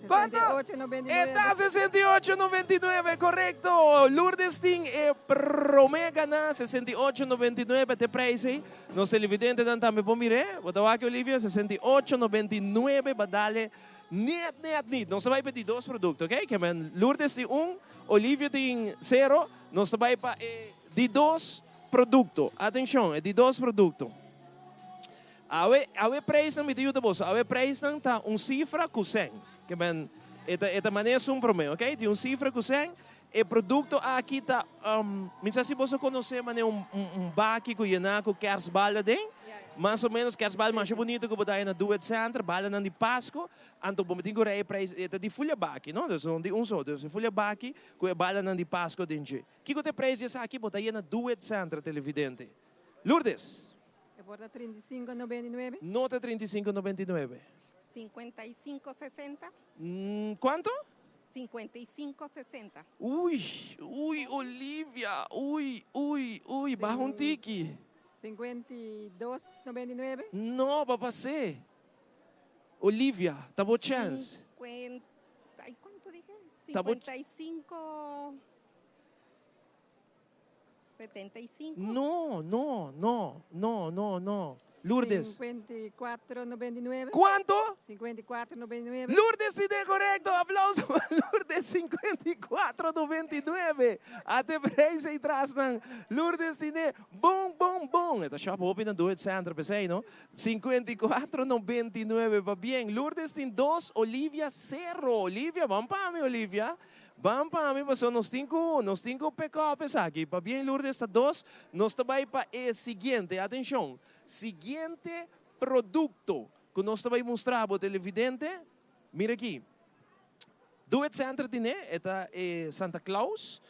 Cuanto? 68, 99. E ta 68, 99, correcto. Lourdes tin e prome gana, 68, 99 ta e prijs ey. Nos televidentenan tambe por mir'é. Bo ta wak, Olivia? 68, 99 ba dale net, net niet. Nos ta bay pa di dos producto, ok? Ke men Lourdes tin un, Olivia tin cero. Nos ta bay pa e di dos producto. Atencion, e di dos producto. Awe, awe prijsnan, mi ta yuda boso, awe prijsnan ta un cifra cu cen. Ke men, e ta, e ta manera esun prome, ok? Tin un cifra cu cen. E producto aki ta, mi sa si boso conoce manera un, un, un baki cu yena cu kerstbal aden. Mas o menos kerstbal masha bunito cu bo ta haya na Do It Center, balanan di Pasco. Anto bo tin cu rei e prijs, e ta di fulia baki, no? Dus no di un so, dus e fulia baki cu e balanan di Pasco den dje. Kico ta e prijs di esaki? Bo ta yena Do It Center, televidente. Lourdes. E por ta 35 99. No ta 35 99. 55 60. Cuanto? 55 60. Uy, uy Olivia, uy, uy, uy, baha un tiki. 52 99. No, bo a pas'é. Olivia, ta bo chance. Cincuenta, y cuanto dije? Ta bo 55 75. No, no, no, no, no, no. Lourdes. 54, 99. Cuanto? 54, 99. Lourdes tin e corecto. Aplauso pa Lourdes. 54, 99. Ate prijs ey tras nan. Lourdes tin e bon, bon, bon. E ta shop hopi na Do It Center pesey, no? 54, 99. Pabien. Lourdes tin dos, Olivia cero. Olivia, ban pa mi, Olivia. Ban pa mi pasobra nos tin ku nos tin ku pick up esaki. Pabien Lourdes ta dos, nos ta bai pa e siguiente, atencion, siguiente producto ku nos ta bai mustra bo televidente, mira aki. Do It Center tine, e ta e Santa Claus.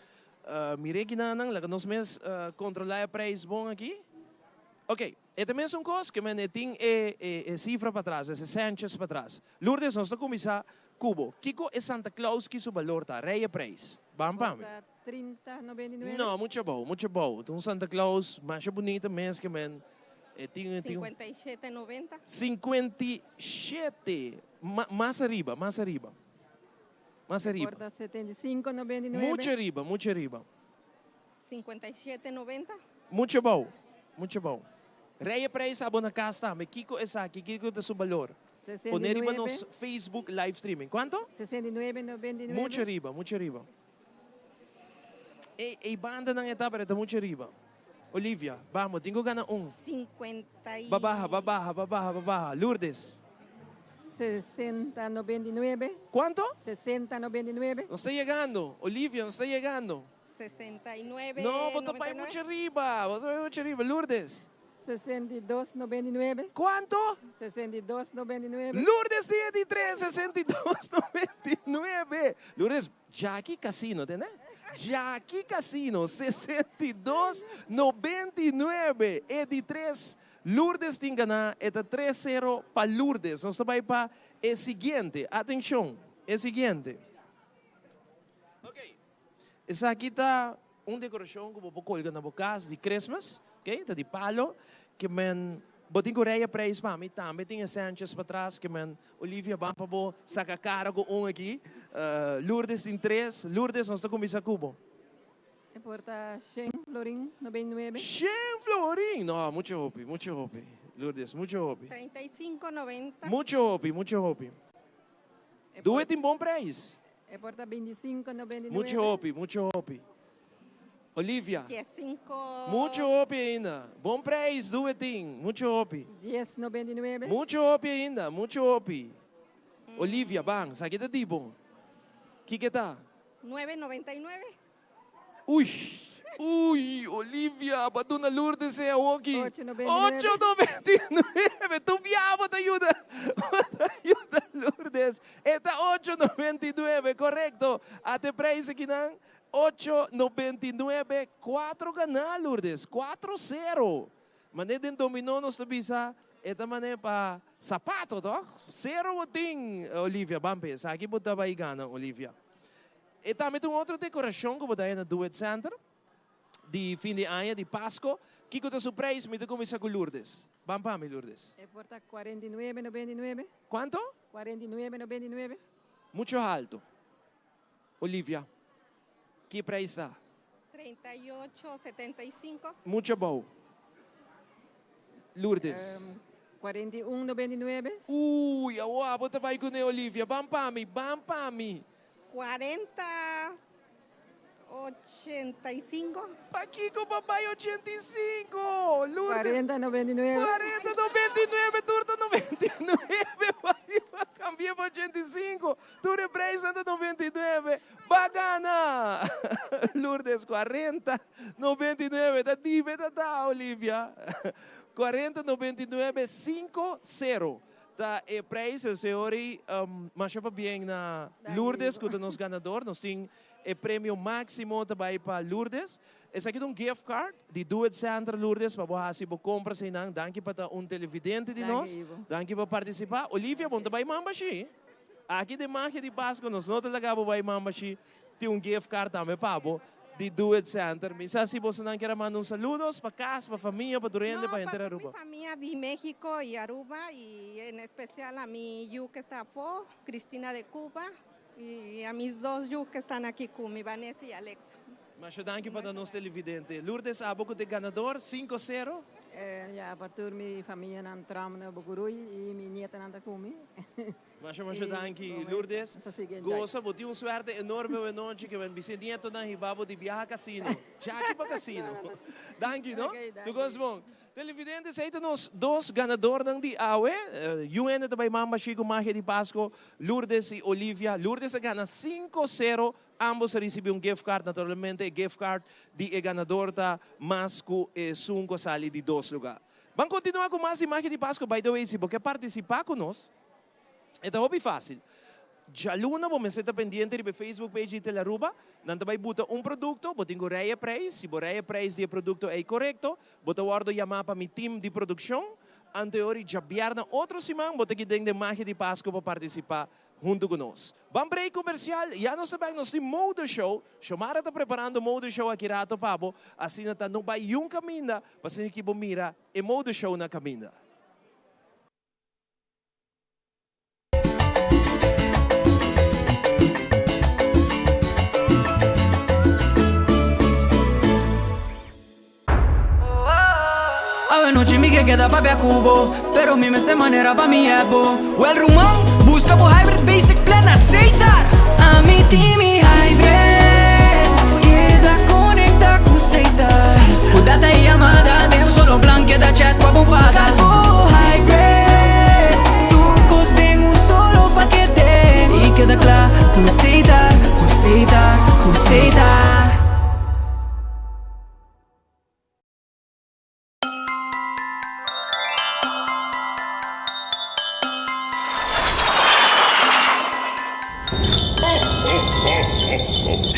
Mira aki nan, laga nos mes controla e prijs bon aki. Ok. E ta mesun kos ke men e tin e e sifra patras, e sèntjes patras. Lourdes, nos ta kuminsá ku bo. Kiko e Santa Claus ki su balor ta? Rei e preis. Ban pa mi. Ta 30, 99. No, muchu abou, muchu abou. Ta un Santa Claus masha bunita mes ke men e tin e tin. 57, 90. 57, ma mas ariba, mas ariba. Mas ariba. Por ta 75, 99. Muchu ariba, muchu ariba. 57, 90. Mucho bou, mucho bou. Rei e prijs abo na cas tambe. Kico esaki? Kico ta su balor? Pone riba nos Facebook live streaming. Cuanto? 69, 99. Mucho riba, mucho riba. Ey, ey bandanan e ta, pero e ta mucho riba. Olivia, bamo, tin cu gana un. 50 y. Ba baha, ba baha, ba baha, ba baha. Lourdes. 60, 99. Cuanto? 60, 99. Nos ta yegando, Olivia, nos ta yegando. 69, No, bo ta bai 99. mucho riba, bo ta bai mucho riba. Lourdes. 62, 99. Cuanto? 62, 99. Lourdes tin e di tres, 62, 99. Lourdes, Jackie Casino, tende? Jackie Casino, 62, 99. E di tres, Lourdes tin gana, e ta tres sero pa Lourdes. Nos ta bai pa e siguiente. Atencion, e siguiente. Ok. Esaki ta un decoracion cu bo por colga na bo cas di Christmas, ok, ta di palo, ke men bo tin cu reya prijs pa mi, tambe tin e Sanchez patras, ke men Olivia ban pa bo saca cara cu un aki, Lourdes tin tres, Lourdes nos ta cuminsa cu bo. E por ta shen florin 99. Shen florin! No, mucho hopi, mucho hopi, Lourdes, mucho hopi. 35 90. Mucho hopi, mucho hopi. Doe tin bon prijs. E por ta 25,99. Mucho hopi, mucho hopi. Olivia. 15. Mucho hopi ainda. Bon prijs, doe tin. Mucho hopi. 10,99. Mucho hopi ainda, mucho hopi. Olivia, ban, sa ki ta di bon? Kiko ta? 9,99. Uy, uy, Olivia, bo a duna Lourdes e awoki. 8,99. 8,99. Tu bia bo ta yuda, bo ta yuda Lourdes. E ta 8,99, korekto. Ate prijs akinan, 8,99, kuatro ganá, Lourdes, kuatro sero. Mane den dominó nos ta bisa, e ta mane pa sapato, toch? Sero bo tin, Olivia, ban pensa, aki bo ta bai gana, Olivia. E tambe ta un otro decoracion cu bo ta haya na Do It Center di fin di aña, di Pasco. Kico ta su prijs? Mi ta cuminsa cu Lourdes. Ban pa mi, Lourdes. E por ta 49,99. Cuanto? 49,99. Mucho halto. Olivia, ki prijs ta? 38,75. Mucho abou. Lourdes. 41,99. Uy, awor abo ta bay cune, Olivia. Ban pa mi, ban pa mi. 40, 85. Pakiko pa bai 85? Lourdes. 40, 99. 40, 99, tur ta 99. Bai pa kambia pa 85. Tur e prijsnan ta 99. Ba gana! Lourdes, 40, 99. Ta dibe ta ta, Olivia. 40, 99, 5, 0. Ta e prijs esei ora ei masha pabien na Lourdes ku ta nos ganador. Nos tin e premio máksimo ta bai pa Lourdes. Esaki ta un gift card di Do It Center Lourdes pa bo hasi bo kompras einan. Danki pa ta un televidente di nos. Danki pa partisipá. Olivia bo no ta bai mamba shi? Aki den Magia di Pasco nos no ta laga bo bai mamba shi. Tin un gift card tambe pa bo di Do It Center. Mi sa si bosonan kier a manda un saludos pa cas, pa famia, pa tur hende, pa henter Aruba. No, pa tur mi famia di Mexico y Aruba y en especial a mi yu que está afó, Cristina de Cuba, y a mis dos yu que están aki cu mi, Vanessa y Alexa. Masha danki pa ta nos televidente. Lourdes, abo cu ta e ganador, cinco cero. Ya, pa tur mi famianan Trump na Bucuruy y mi nietanan ta cu mi. Masha masha danki Lourdes. Gosa bo tin un suerte enorme awe nochi ke ben bisnietonan hiba bo di biaha casino. Djaki pa casino. Danki no. Tur cos bon. Televidentes ei ta nos dos ganadornan di awe. UN ta bai mamba shi ku magia di Pasco, Lourdes y Olivia. Lourdes a gana cinco cero. Ambos a ricibi un gift card. Naturalmente e gift card di e ganador ta mas ku esun ku a sali di dos lugar. Ban continua ku mas di magia di Pasco. By the way si bo ke participa ku nos. E ta hopi fácil. Djaluna bo mester ta pendiente riba e Facebook page di Telaruba. Nan ta bai buta un produkto, bo tin ku rei e preis. Si bo rei e preis di e produkto ei korekto, bo ta wòrdu yamá pa mi team di produkshon. Anto e ora djabièrnè otro siman bo ta ki den den Magia di Pasku pa partisipá huntu ku nos. Ban break komersial, ya nos ta bèk, nos tin Mode Show. Xiomara ta preparando Mode Show aki rato pa bo. Asina ta no bai yun kaminda pa asina ki bo mira e Mode Show na kaminda. Awe nochi mi ke keda papia ku bo Pero mi mester manera pa mi hep bo Wel ruman, buska bo hybrid basic plan na Setar Ami tin mi hybrid Keda konekta ku Setar Ku data i yamada den un solo plan Keda chat pa bo fada Buska bo hybrid Tur kos den un solo pakete I keda kla ku Setar, ku Setar, ku Setar.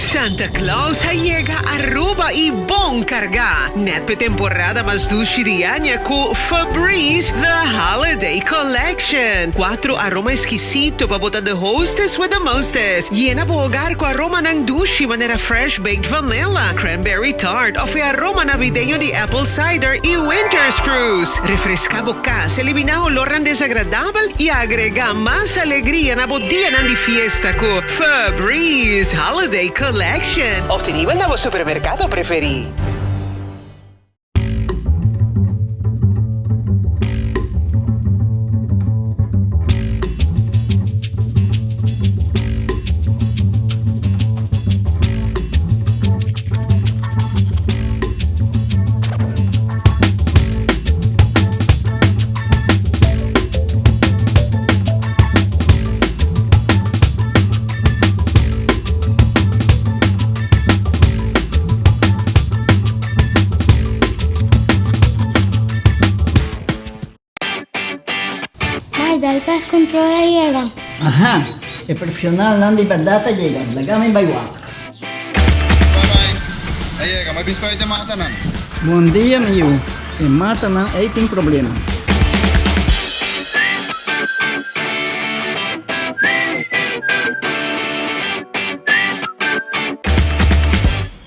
Santa Claus a yega Aruba y bon carga! Net p'e temporada mas dushi di aña cu Febreze The Holiday Collection. Cuatro aroma exquisito pa bo ta the hostess with the mostest. Yena bo hogar cu aromanan dushi manera fresh baked vanilla, cranberry tart of e aroma navideño di apple cider y winter spruce. Refresca bo cas, elimina olornan desagradabel y agrega mas alegria na bo dianan di fiesta cu Febreze Holiday Collection. Obtenibel na bo supermercado preferi. Mai, Dal Pest Control a yega. Aha, e profesionalnan di berdad a yega, laga mi bai wak. Bye bye, a yega, mi a bin spuit e matanan. Bon dia mi yu, e matanan ei tin problema.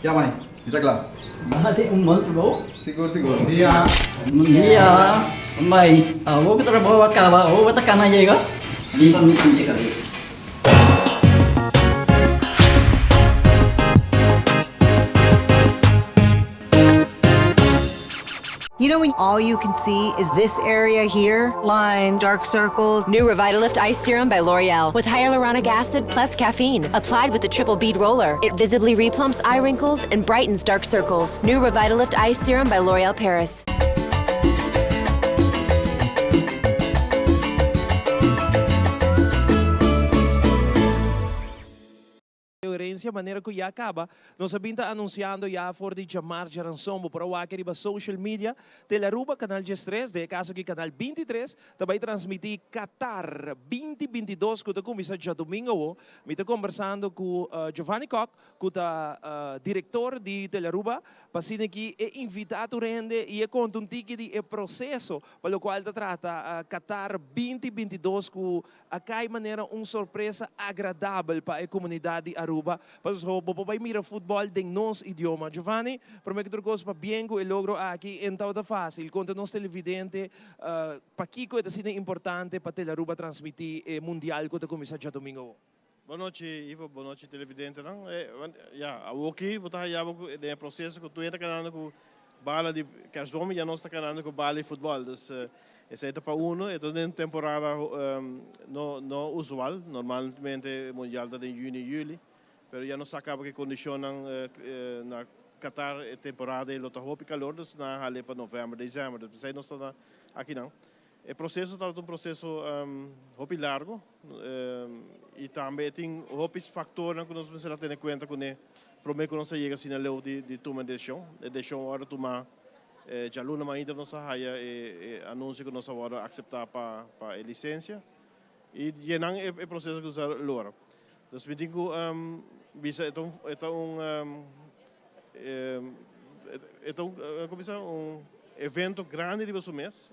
Ya mai, mi ta kla. Bo tin un bon trabou? Sigur sigur. Bon dia. Bon dia. Mai, awor ku trabou a kaba, awor bo ta kana yega? Riba mi pinche kabes. You know when all you can see is this area here? Lines, dark circles. New Revitalift Ice Serum by L'Oreal with hyaluronic acid plus caffeine. Applied with the triple bead roller. It visibly replumps eye wrinkles and brightens dark circles. New Revitalift Ice Serum by L'Oreal Paris. Herencia manera cu ya caba nos a bin ta anunciando ya for di djamar djaranson bo por a wak riba social media Telearuba canal 13 den e caso aki canal 23 ta bay transmiti Qatar 2022 cu ta cuminsa djadomingo awo mi ta conversando cu Giovanni Kock cu ta director di Telearuba pa asina ki e invita tur hende y e conta un tiki di e proceso pa locual ta trata Qatar 2022 cu A cay manera un sorpresa agradabel pa e comunidad di Aruba, pasobra bo por bay mira futbol den nos idioma. Giovanni, prome cu tur cos pabien cu e logro aki en tabata facil. Conta nos televidente pakico e ta asina importante pa Telearuba transmiti e mundial cu ta cuminsa djadomingo awo. Bon nochi Ivo, bon nochi televidentenan. Ya, awoki bo ta haya bo den e proceso cu tur hende ta canando cu bala di kerstboom, ya nos ta canando cu bala di futbol. Dus esey ta pa uno, e ta den temporada no no usual, normalmente e mundial ta den juni, juli, pero ya nos sa caba cu e condicionnan na Qatar e temporada ey lo ta hopi calor, dus nan a hale pa november, december, dus pesey nos ta akinan. E proceso tabata un proceso hopi largo y tambe e tin hopi factornan cu nos mester a tene cuenta cune prome cu nos a yega asina leu di tuma e decision. E decision a wordo tuma djaluna mainta nos a haya e anuncio cu nos a wordo acepta pa e licencia y djenan e proceso cu nos a lora. Dus mi tin cu bisa e ta un e ta un e ta un como bisa un evento grandi riba su mes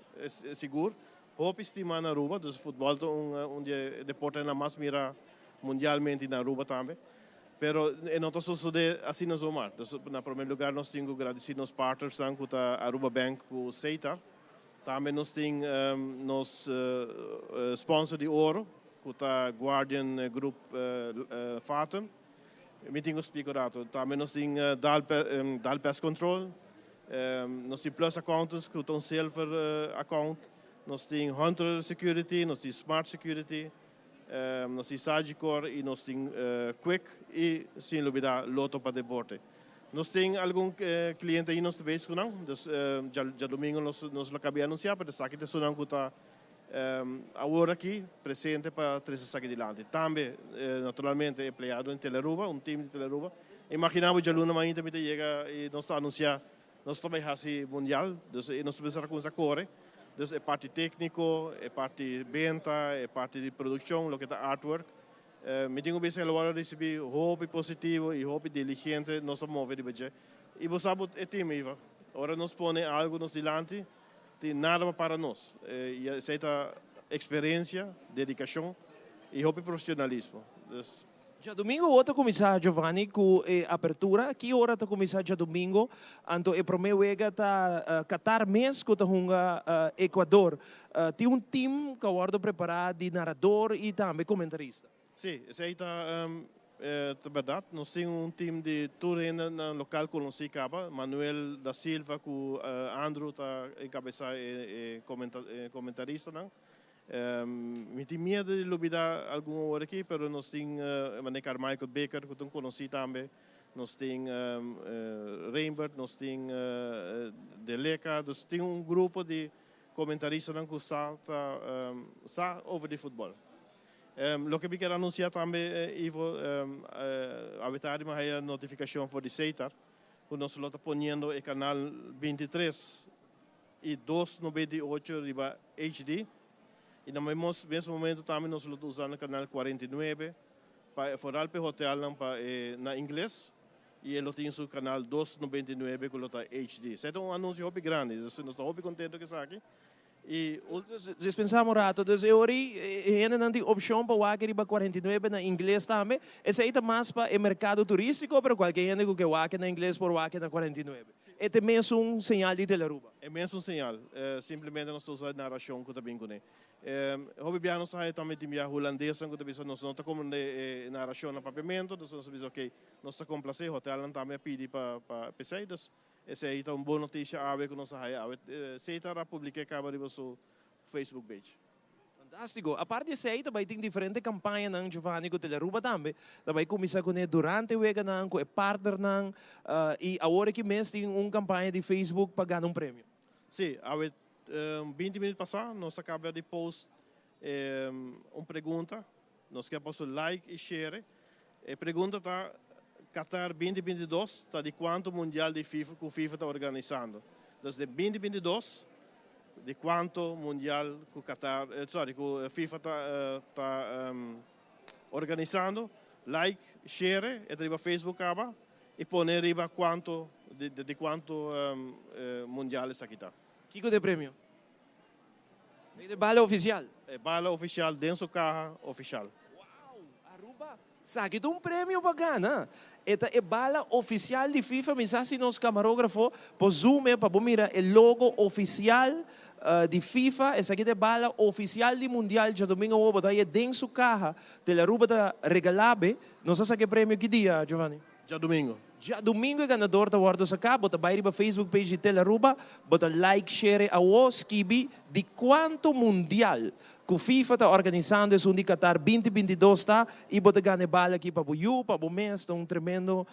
sigur hopi stima na Aruba dus futbol ta un un di e deportenan mas mira mundialmente na Aruba tambe pero e no ta sosode asina zomaar dus na prome lugar nos tin cu gradici nos partnersnan cu ta Aruba Bank cu Setar. Tambe nos tin nos sponsor di oro cu ta Guardian Group Fatum. Mi tin cu splica un rato. Tambe nos tin Dal Pest Control, nos tin Plus Accountants cu ta un silver account, nos tin Hunter Security, nos tin Smart Security, nos tin Sagicor y nos tin Quick y sin lubida Lotto pa Deporte. Nos tin algun cliente ayi nos ta bezig cu nan, dus djadomingo nos nos lo cabia anuncia, pero esaki ta esunnan cu ta awor aki presente pa trece esaki dilanti. Tambe naturalmente empleadonan di Telearuba, un team di Telearuba. Imagina bo djaluna mainta mi ta yega y nos ta anuncia nos ta bay haci mundial, dus nos ta bisa cuminsa core, dus e parti tecnico, e parti benta, e parti di produccion, loke ta artwork. Mi tin ku bisa el wòrdu risibí hopi positivo i hopi diligente nos a move riba dje. I bo sa bo e tim, Iva. Ora nos pone algu nos dilanti, tin nada pa para nos. I esei ta eksperensia, dedikashon i hopi profesionalismo. Dus. Djadumingu awor ta kuminsá, Giovanni, ku e apertura. Ki ora ta kuminsá djadumingu? Anto e promé wega ta Qatar mes ku ta hunga Ecuador. Tin un team ku a wòrdu prepará di narador i tambe komentarista. Sí, esei ta ta bèrdat. Nos tin un team di tur hende na lokal konosí kaba. Manuel da Silva ku Andrew ta enkabesá e komentaristanan. Mi tin miedu di lubidá algun awor aki, pero nos tin manera Carmichael Baker ku ta un konosí tambe. Nos tin Reinbert, nos tin Deleca. Dus tin un grupo di Comentaristanan cu sa ta sa over di futbol. Loke mi kier anuncia tambe Ivo, awe tardi mi a haya notificacion for di Setar cu nos lo ta poniendo e canal 23 y 298 riba HD. Y na mes momento tambe nos lo ta usando canal 49 pa vooral pa e hotelnan pa e na ingles y e lo tin su canal 299 cu lo ta HD. Esey ta un anuncio hopi grandi, nos ta hopi contento cu esaki y. Dispensá un rato, dus e ora e hendenan tin opcion pa wak riba 49 na ingles tambe, esey ta mas pa e mercado turistico, pero cualke hende cu ke wak na ingles por wak na 49. E ta e mesun señal di Telearuba. E mesun señal, simplemente nos ta usa e narracion cu ta bin cune. Hopi biaha nos ta haya tambe tin biaha hulandesnan cu ta bisa nos no ta comprende e narracion na papiamento, dus nos ta bisa ok, nos ta complace, hotelnan tambe a pidi pa p'esey, dus esey ta un bon noticia awe cu nos a haya awe. Setar a publica e caba riba su Facebook page. Fantástiko. Apart di esei ta bai tin diferente kampañanan, Giovanni, ku Telearuba tambe ta bai kuminsá kuné durante e weganan ku e partnernan i awor aki mes tin un kampaña di Facebook pa gana un premio. Sí, awe 20 minüt pasá nos a kaba di post un pregunta. Nos ke pa su like i share. E pregunta ta, Qatar 2022 ta di kuantu mundial di FIFA ku FIFA ta organisando? Dus den 2022 di kuantu mundial ku Qatar, sorry, ku FIFA ta ta organisando? Like, share, e ta riba Facebook kaba i pone riba kuantu di di kuantu mundial esaki ta. Kiko ta e premio? E bala oficial. E bala oficial den su caha oficial. Wow! Aruba sa ki ta un premio pa gana. E ta e bala oficial di FIFA. Mi sa si nos camarografo por zoom e pa bo mira e logo oficial di FIFA. Esaki ta e bala oficial di Mundial djadomingo awor. Bo ta haye den su caha. Telearuba ta regala be. Nos a saka e premio ki dia, Giovanni? Djadomingo. Djadomingo e ganador ta wordo saká. Bo ta bai riba Facebook page di Telearuba, bo ta like, share awo, skibi di kuantu mundial ku FIFA ta organisando esun di Qatar 2022 ta i bo ta gana e bala aki pa bo yu, pa bo mes, ta un tremendo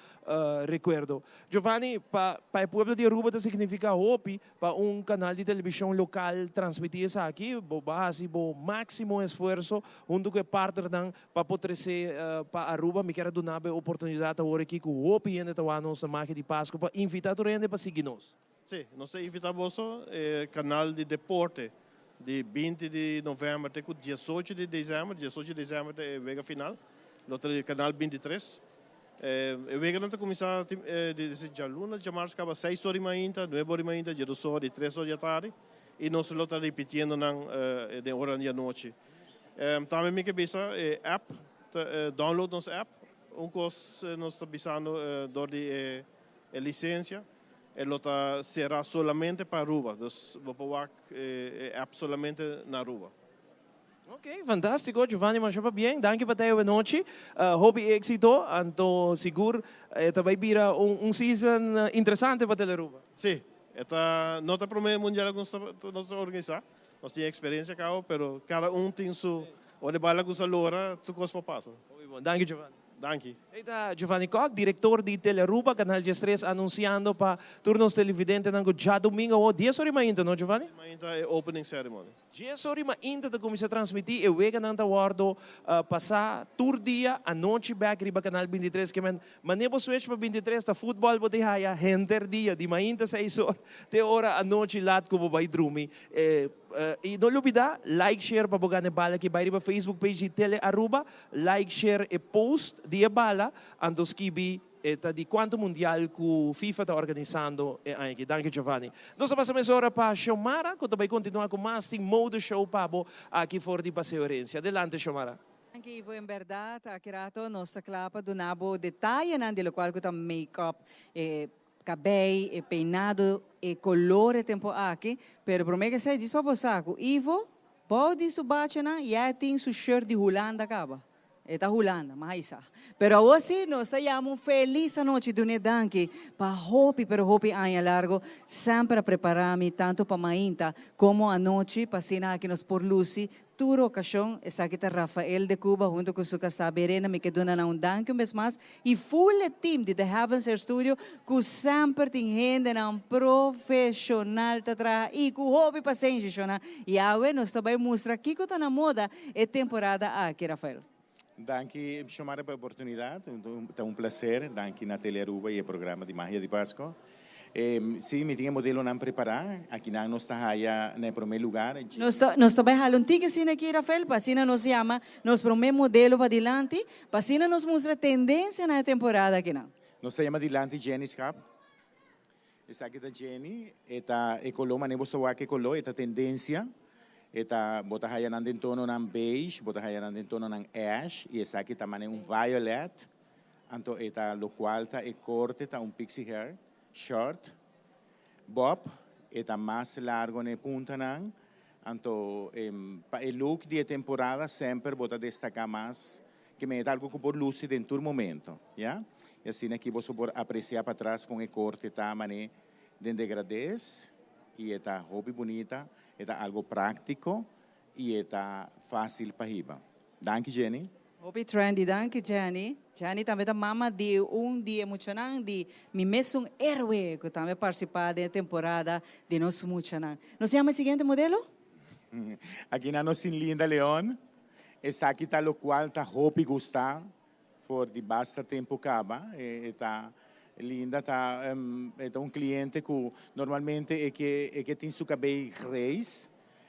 rekuerdo. Giovanni, pa pa e pueblo di Aruba ta signifiká hopi Pa un kanal di televishon lokal transmití esaki, bo a hasi bo máksimo esfuerso huntu ku e partnernan pa por trese pa Aruba. Mi kier a duna bo e oportunidat awor aki ku hopi hende ta wak nos na Magia di Pasku pa invitá tur hende pa sigui nos. Sí, nos ta invitá boso e kanal di deporte di 20 di novèmber te ku 18 di desèmber, 18 di desèmber ta e wega final, lo ta di kanal 23. E weganan ta kuminsá desde djaluna, djamars kaba seis or di mainta, nuebe or di mainta, djedos or i tres or di atardi i nos lo ta ripitiendo nan den oranan di anochi. Tambe mi ke bisa e app, download nos app, un kos nos ta bisando dor di e lisensia e lo ta sera solamente pa Aruba, dus bo por wak e app solamente na Aruba. Ok, fantástiko Giovanni, masha pabien. Danki pa ta e nochi. Hopi éxito, anto sigur e ta bai bira un season interesante pa Telearuba. Sí, e ta no ta e prome mundial ku nos ta nos ta organisá. Nos tin eksperensia kaba, pero kada un tin su ora e bala ku sa lora tur kos por pasa. Hopi bon. Danki Giovanni. Danki. Ei ta Giovanni Kock, director di Telearuba, Canal 13, anunciando pa tur nos televidentenan cu djadomingo awor, dies ora y mainta, no Giovanni? Dies ora y mainta e opening ceremony. Dies ora y mainta ta cuminsa transmiti, e weganan ta wordo pasa tur dia anochi bek riba Canal 23. Ke men mane bo switch pa 23 ta futbol bo ta haya henter dia, di mainta seis or te ora anochi lat cu bo bay drumi. Y no lubida, like, share pa bo gana e bala aki. Bay riba Facebook page di Tele Aruba, like, share e post di e bala, anto skibi e ta di cuanto mundial cu FIFA ta organisando e aña aki. Danki Giovanni. Nos ta pasa mesora pa Xiomara cu ta bay continua cu mas tin mode show pa bo aki for di Paseo Herencia. Adelante Xiomara. Danki Ivo, en berdad aki rato nos ta cla pa duna bo detayenan di locual cu ta make up e Cabei, e peinado, e color e tempo aki, pero prome ke esei djis pa bo sa cu Ivo bou di su bachanan ya e tin su shirt di Hulanda caba. E ta Hulanda, ma hay sa. Pero awor si nos ta yama un feliz anochi dun'e danki pa hopi pero hopi aña largo semper a prepara mi tanto pa mainta como anochi pa asina aki nos por luci Tur okashon, esaki ta Rafael de Cuba hunto ku su kasá Berena, mi ke duna nan un danki un bes mas i full e team di The Heavens Air Studio ku semper tin hendenan profeshonal ta traha i ku hopi pasenshi shona. I awe nos ta bai mustra kiko ta na moda e temporada aki, Rafael. Danki Xiomara pa e oportunidat, ta un placer, danki na Telearuba i e programa di Magia di Pasco. Si, mi tin e modelonan prepara. Akinan nos ta haya na e prome lugar. Nos ta nos ta bai hala un tiki asina aki, Rafael, pa asina nos yama nos prome modelo padilanti, pa asina nos mustra tendencia na e temporada akinan. Nos ta yama dilanti Jenny Schap. Esaki ta Jenny, e ta e color manera bo sa wak e color, e ta tendencia. E ta, bo ta haya nan den tononan beige, bo ta haya nan den tononan ash, y esaki ta manera un violet. Anto e ta locual ta e corte ta un pixie hair, short, bob, e ta mas largo na e puntanan. Anto pa e look di e temporada semper bo ta destaca mas ke men e ta algo cu por luci den tur momento, ya. Y asina aki boso por aprecia patras con e corte ta mane den degrades y e ta hopi bunita, e ta algo practico y e ta facil pa hiba. Danki Jenny. Hopi trendy, danki Jenny. Jenny tambe ta mama di un di e muchanan di Mi Mesun Héroe cu tambe a participa den e temporada di nos muchanan. Nos yama e siguiente modelo? Aki nan nos tin Linda Leon. Esaki ta locual ta hopi gusta for di basta tempo caba. E ta Linda ta e ta un cliente cu normalmente e ke e ke tin su cabey grijs.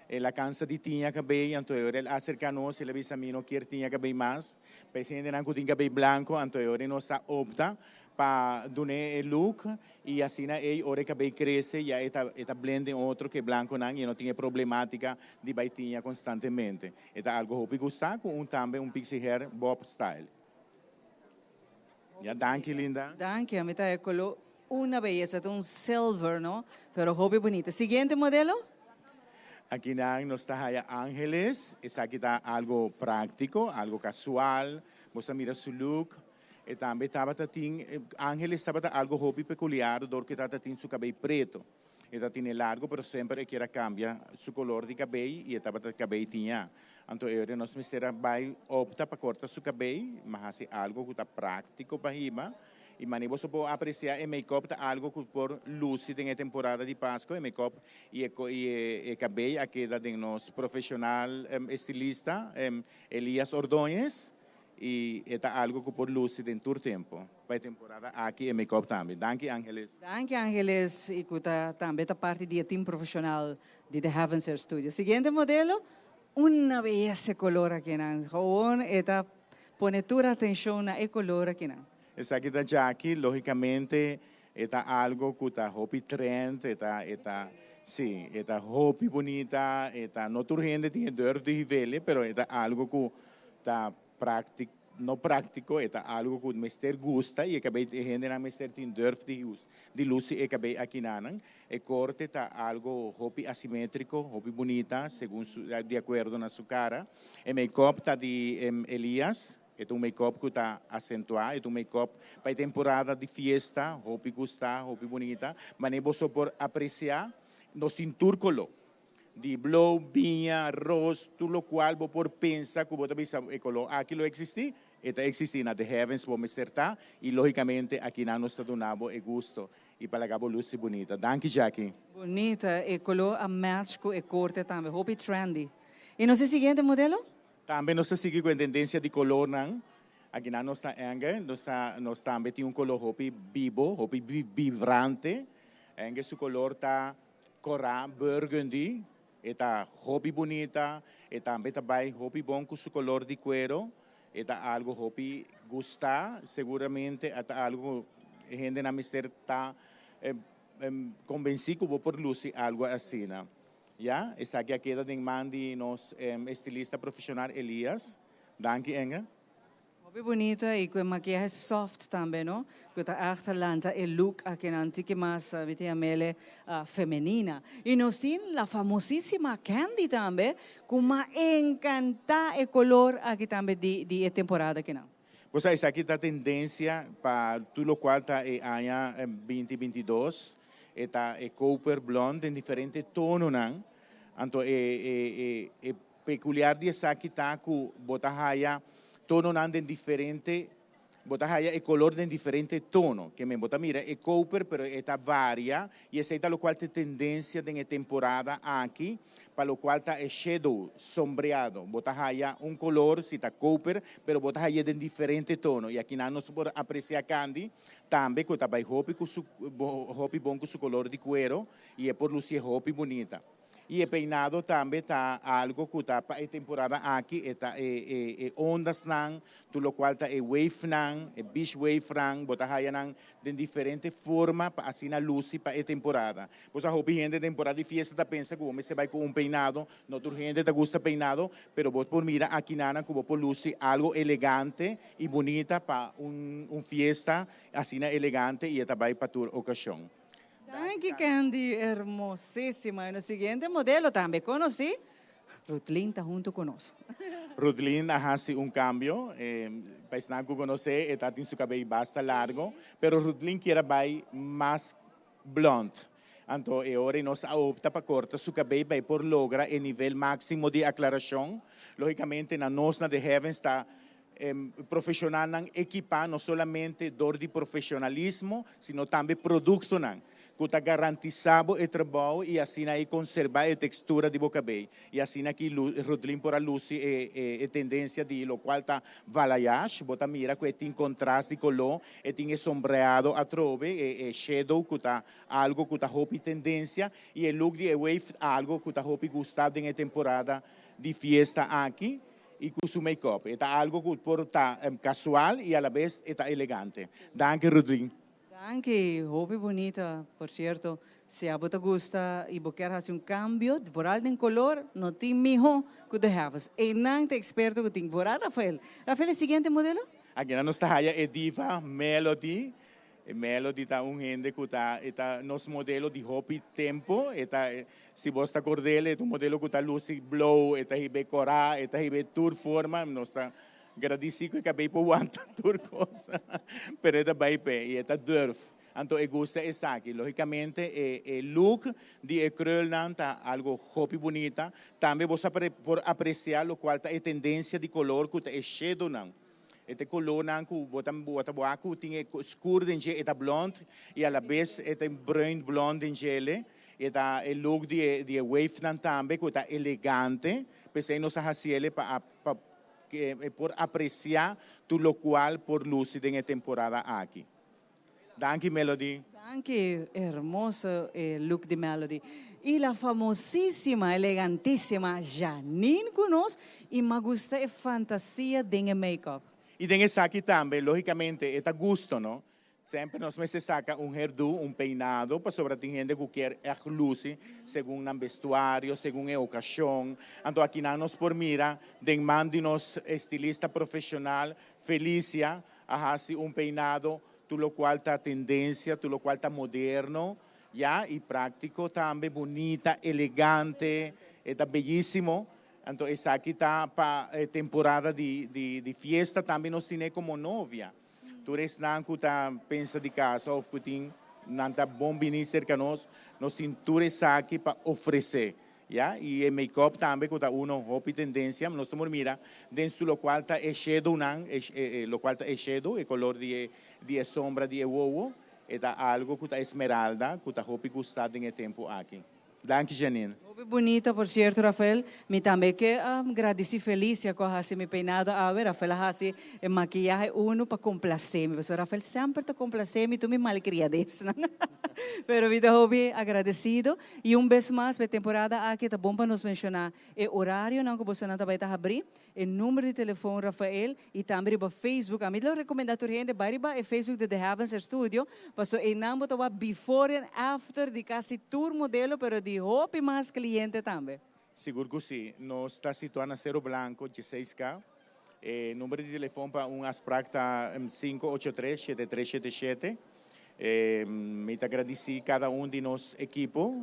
El a cansa di tiña cabey, anto e ora el a acerca nos, el a bisa mi no kier tiña cabey mas. Pa e hendenan cu tin cabey blanco, anto e ora nos ta opta pa dun'e e look y asina ey ora e cabey crece ya e ta e ta blend den otro cu e blanconan y e no tin e problematica di bay tiña constantemente. E ta algo hopi gusta cu un tambe un pixie hair bob style. Ya danki Linda. Danki, ami ta e color una beyesa, ta un silver no, pero hopi bunita. Siguiente modelo. Akinan nos ta haya Angeles, esaki ta algo practico, algo casual, bo sa mira su look, e tambe tabata tin, Angeles tabata algo hopi peculiar dor cu e tabata tin su cabey preto. E ta tine largo pero semper e kier a cambia su color di cabey y e tabata cabey tiña. Anto e ora nos mester a bay opta pa corta su cabey, ma haci algo cu ta practico pa hiba. Y mane boso por aprecia e make-up ta algo cu por luci den e temporada di Pasco, e make-up y e y e cabey a keda den nos profesional estilista Elias Ordóñez. Y e ta algo cu por luci den tur tempo. Pa e temporada aki e make-up tambe. Danki Angeles. Danki Angeles y cu ta tambe ta parti di e team profesional di The Heavens Hair Studio. Siguiente modelo, una beyesa e color akinan. Gewoon e ta pone tur atencion na e color akinan. Esaki ta Jackie, logicamente e ta algo cu ta hopi trend, e ta e ta si, e ta hopi bunita, e ta no tur hende tin e durf di hivele, pero e ta algo cu ta practic no practico, e ta algo cu mester gusta y e cabey e hendenan mester tin durf di use di luci e cabey akinanan. E corte ta algo hopi asimetrico, hopi bunita segun su di acuerdo na su cara. E make-up ta di Elias. E ta un make-up cu ta acentua, e ta un make-up pa e temporada di fiesta, hopi gusta, hopi bunita. Mane boso por aprecia, nos tin tur colo, di blou, biña, roos, tur locual bo por pensa cu bo ta bisa e colo aki lo existi, e ta existi na The Heavens bo mester ta y logicamente akinan nos ta duna bo e gusto y pa laga bo luci bunita. Danki Jackie. Bunita, e colo a match cu e corte tambe, hopi trendy. Y nos e siguiente modelo? Tambe nos ta sigui cu e tendencia di colornan. Akinan nos ta Enge, nos ta nos tambe tin un color hopi bibo, hopi vibrante. Enge su color ta cora, burgundy. E ta hopi bunita, e tambe ta bay hopi bon cu su color di cuero. E ta algo hopi gusta, seguramente e ta algo cu e hendenan mester ta convenci cu bo por luci algo asina. Ya, esaki a keda den man di nos estilista profesional Elias. Danki Enge. Hopi bunita y cu e makiahe soft tambe no, cu ta echt lanta e look akinan tiki mas mi ta yamele femenina. Y nos tin la famosisima Candy tambe cu m'a encanta e color aki tambe di di e temporada akinan. Bo sa esaki ta tendencia pa tur locual ta e aña binti 22, e ta e koper blond den diferente tononan, anto e e e e Peculiar di esaki ta cu bo ta haya tononan den diferente Bo ta haya e color den diferente tono. Ke men bo ta mira e koper pero e ta varia y esey ta locual ta e tendencia den e temporada aki pa locual ta e shadow, sombreado. Bo ta haya un color si ta koper pero bo ta haye den diferente tono y akinan nos por aprecia Candy tambe cu ta bay hopi cu su hopi bon cu su color di cuero y e por lucie hopi bunita. Y e peinado tambe ta algo cu ta pa e temporada aki, e ta e e e ondasnan, tur locual ta e wavenan, e beach wavenan, bo ta haya nan den diferente forma pa asina luci pa e temporada. Bo sa hopi hende temporada di fiesta ta pensa cu bo mester bay cu un peinado, no tur hende ta gusta peinado, pero bo por mira akinanan cu bo por luci algo elegante y bunita pa un un fiesta asina elegante y e ta bay pa tur ocasion. Danki Candy, hermosísima. Y nos siguiente modelo tambe conocí, Rutlin ta hunto cu nos. Rutlin a haci un cambio, pa esnan cu conoce e ta tin su cabey basta largo, pero Rutlin kier a bay mas blond. Anto e ora nos a opta pa corta su cabey pa e por logra e nivel maximo di aclaracion. Logicamente na nos na The Heavens ta Profesionalnan ekipa no solamente dor di profesionalismo, sino tambe productonan cu ta garantisa bo e trabou y asina e conserba e textura di bo cabey. Y asina aki Rudlin por a luci e tendencia di locual ta balayage, bo ta mira cu e tin contrast di color, e tin e sombreado atrobe, e shadow cu ta algo cu ta hopi tendencia y e look di e wave algo cu ta hopi gusta den e temporada di fiesta aki. Y cu su make-up. E ta algo cu por ta casual y alabes e ta elegante. Danki Rudlin. Danki, hopi bunita. Por cierto, si abo ta gusta y bo kier haci un cambio, vooral den color, no tin miho cu The Havas. Eynan ta experto cu tin. Vooral Rafael. Rafael, e siguiente modelo? Akinan nos ta haya e diva Melody. E Melody ta un hende cu ta e ta nos modelo di hopi tempo, e ta si bos ta cordel e ta un modelo cu ta luci blou, e ta hiba e cora, e ta hiba e tur forma, nos ta gradici cu e cabey por wanta tur cos, pero e ta bay p'e y e ta durf, anto e gusta esaki. Logicamente e e look di e krulnan ta algo hopi bunita, tambe bos a por aprecia locual ta e tendencia di color cu ta e shadownan. E ta e kolónan ku bo ta bo ta wak ku tin e skur den dje, e ta blònt i alabes e ta bruin blònt den djele. E ta e look di e di e wavenan tambe ku ta elegante. P'esei nos a hasi el pa pa e por apresiá tur lokual por lusi den e temporada aki. Danki Melody. Danki, hermoso e look di Melody. Y la famosísima, elegantísima Janine cu nos y m'a gusta e fantasia den e make-up. Y den esaki tambe, logicamente, e ta gusto, no? Semper nos mester saca un hairdo, un peinado, pasobra tin hende cu kier echt luci segun nan vestuario, segun e ocasion. Anto akinan nos por mira den man di nos estilista profesional, Felicia, a haci un peinado tur locual ta tendencia, tur locual ta moderno, ya, y practico tambe, bunita, elegante, e ta bellísimo. Anto esaki ta pa e temporada di di di fiesta tambe nos tine como novia. Tur esnan cu ta pensa di casa of cu tin nan ta bon bini cerca nos, nos tin tur esaki pa ofrece. Ya, y e make-up tambe cu ta uno hopi tendencia, nos ta por mira den su locual ta e shadownan, e locual ta e shadow, e color di e di e sombra di e wowo, e ta algo cu ta esmeralda, cu ta hopi gusta den e tempo aki. Danki Janine. Hopi bunita por cierto Rafael, mi tambe ke gradici Felicia cu a haci mi peinado awe, Rafael a haci e makiyahe uno pa complace mi, pasobra Rafael semper ta complace mi tur mi malcriadesnan, pero mi ta hopi agradecido. Y un bes mas, pa e temporada aki ta bon pa nos menciona e orarionan cu bosonan ta bay ta habri, e number di telefon Rafael y tambe riba Facebook. Ami lo recomenda tur hende bay riba e Facebook di The Heavens Hair Studio, paso eynan bo ta wak before and after di casi tur modelo, pero di hopi mas cliente tambe. Sigur cu si. Nos ta situa na Cero Blanco, dieseis K. E number di telefon pa un afspraak ta 583 7377. Mi ta gradisí kada un di nos ekipo,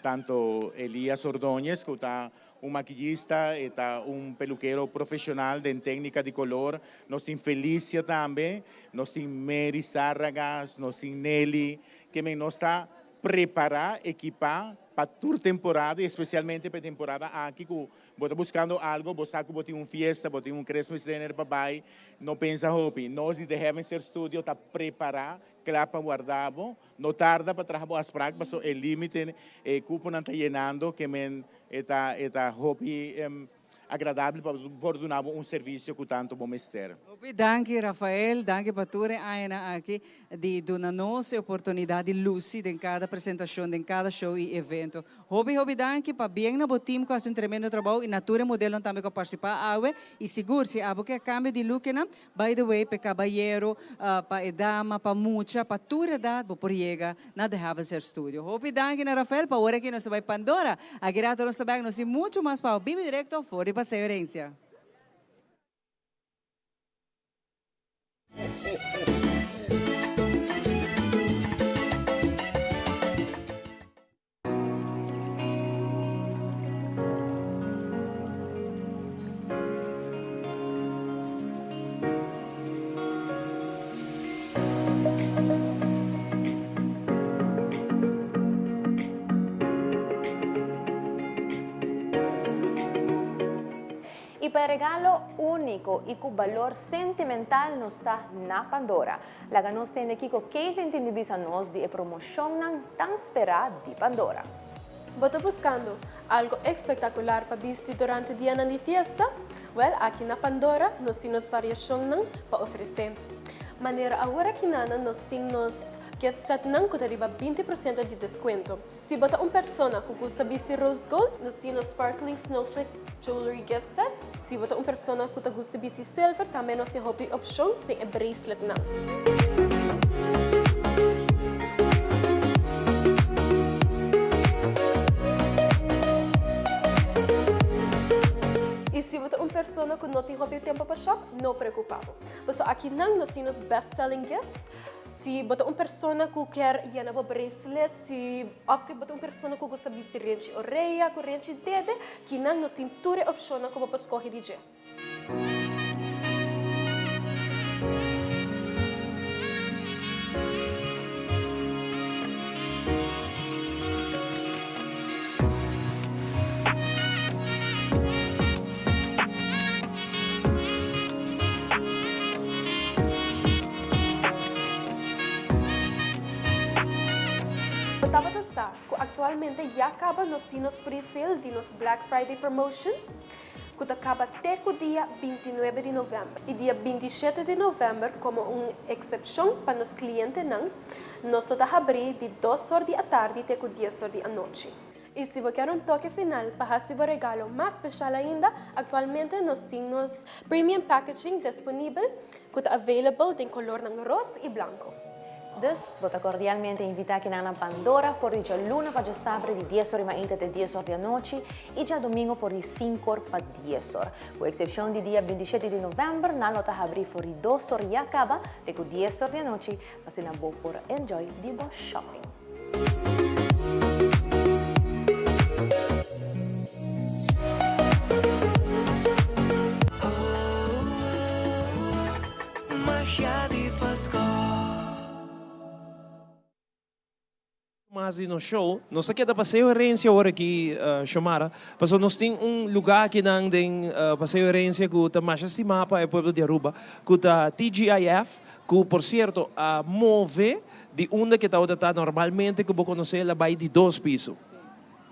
tanto Elias Ordóñez ku ta un makillista, e ta un pelukero profeshonal den téknika di kolor, nos tin Felicia tambe, nos tin Mary Sárragas, nos tin Nelly, ke men nos ta. Prepara, ekipa pa tur temporada y especialmente pa e temporada aki cu bo ta buscando algo, bo sa cu bo tin un fiesta, bo tin un Christmas dinner pa bay, no pensa hopi. Nos di The Heaven Ser Studio ta prepara, cla pa warda bo. No tarda pa traha bo afspraak pasobra e limite, e cuponan ta yenando, ke men e ta e ta hopi. Agradabel pa por duna bo un servicio cu tanto bo mester. Hopi danki Rafael, danki pa tur e añanan aki di duna nos e oportunidad di luci den cada presentacion, den cada show y evento. Hopi hopi danki pa bien na bo team cu a haci un tremendo trabou y na tur e modelonan tambe cu a participa awe y sigur si abo ke a cambio di lookenan, by the way pa e cabayero, pa e dama, pa mucha, pa tur edad bo por yega na The Havenser Studio. Hopi danki na Rafael pa ora aki nos ta bai Pandora. Aki rato nos ta bek, nos tin mucho mas pa bibi directo for di Paseo Herencia. Y pa e regalo unico y cu balor sentimental nos ta na Pandora. Laga nos tende kico Caitlin tin di bisa nos di e promocionnan tan spera di Pandora. Bo ta buscando algo espectacular pa bisti durante dianan di fiesta? Wel, aki na Pandora nos tin nos variacionnan pa ofrece. Manera awor akinanan nos tin nos gift setnan cu ta riba binti por ciento di descuento. Si bo ta un persona cu gusta bisti rose gold, nos tin nos sparkling snowflake jewelry gift set. Si bo ta un persona cu ta gusta bisti silver, tambe nos tin hopi opcion den e braceletnan. Y si bo ta un persona cu no tin hopi tempo pa shop, no preocupa bo. Pasobra akinan nos tin nos best selling gifts. Si bo ta un persona cu kier yena bo bracelet, si of si bo ta un persona cu gusta bisti renchi orea cu renchi dede, kinan nos tin tur e opcionnan cu bo por scoge di dje. Bo tabata sa ku aktualmente ya kaba nos tin nos pre-sale di nos Black Friday promotion ku ta kaba te ku dia bintinuebe di novèmber. I dia bintishete di novèmber komo un eksepshon pa nos klientenan nos lo ta habrí di dos or di atardi te ku dies or di anochi. I si bo kier un toke final pa hasi bo regalo mas speshal ainda, aktualmente nos tin nos premium packaging disponibel ku ta available den kolornan ros i blanko. Dus, bo ta kordialmente invitá kinan na Pandora for di djaluna pa djasabra di dies or di mainta te dies or di anochi i djadomingo for di sinku or pa dies or. Ku eksepshon di dia bintishete di novèmber, nan lo ta habrí for di dos or ya kaba te ku dies or di anochi pa asina bo por enjoy di bo shopping. Mas di nos show, nos a keda Paseo Herencia ora aki, Xiomara, pasobra nos tin un lugar akinan den Paseo Herencia cu ta masha stima pa e pueblo di Aruba, cu ta TGIF, cu por cierto a move Di unda ke tabata ta normalmente ku bo konosé el a bai di dos piso.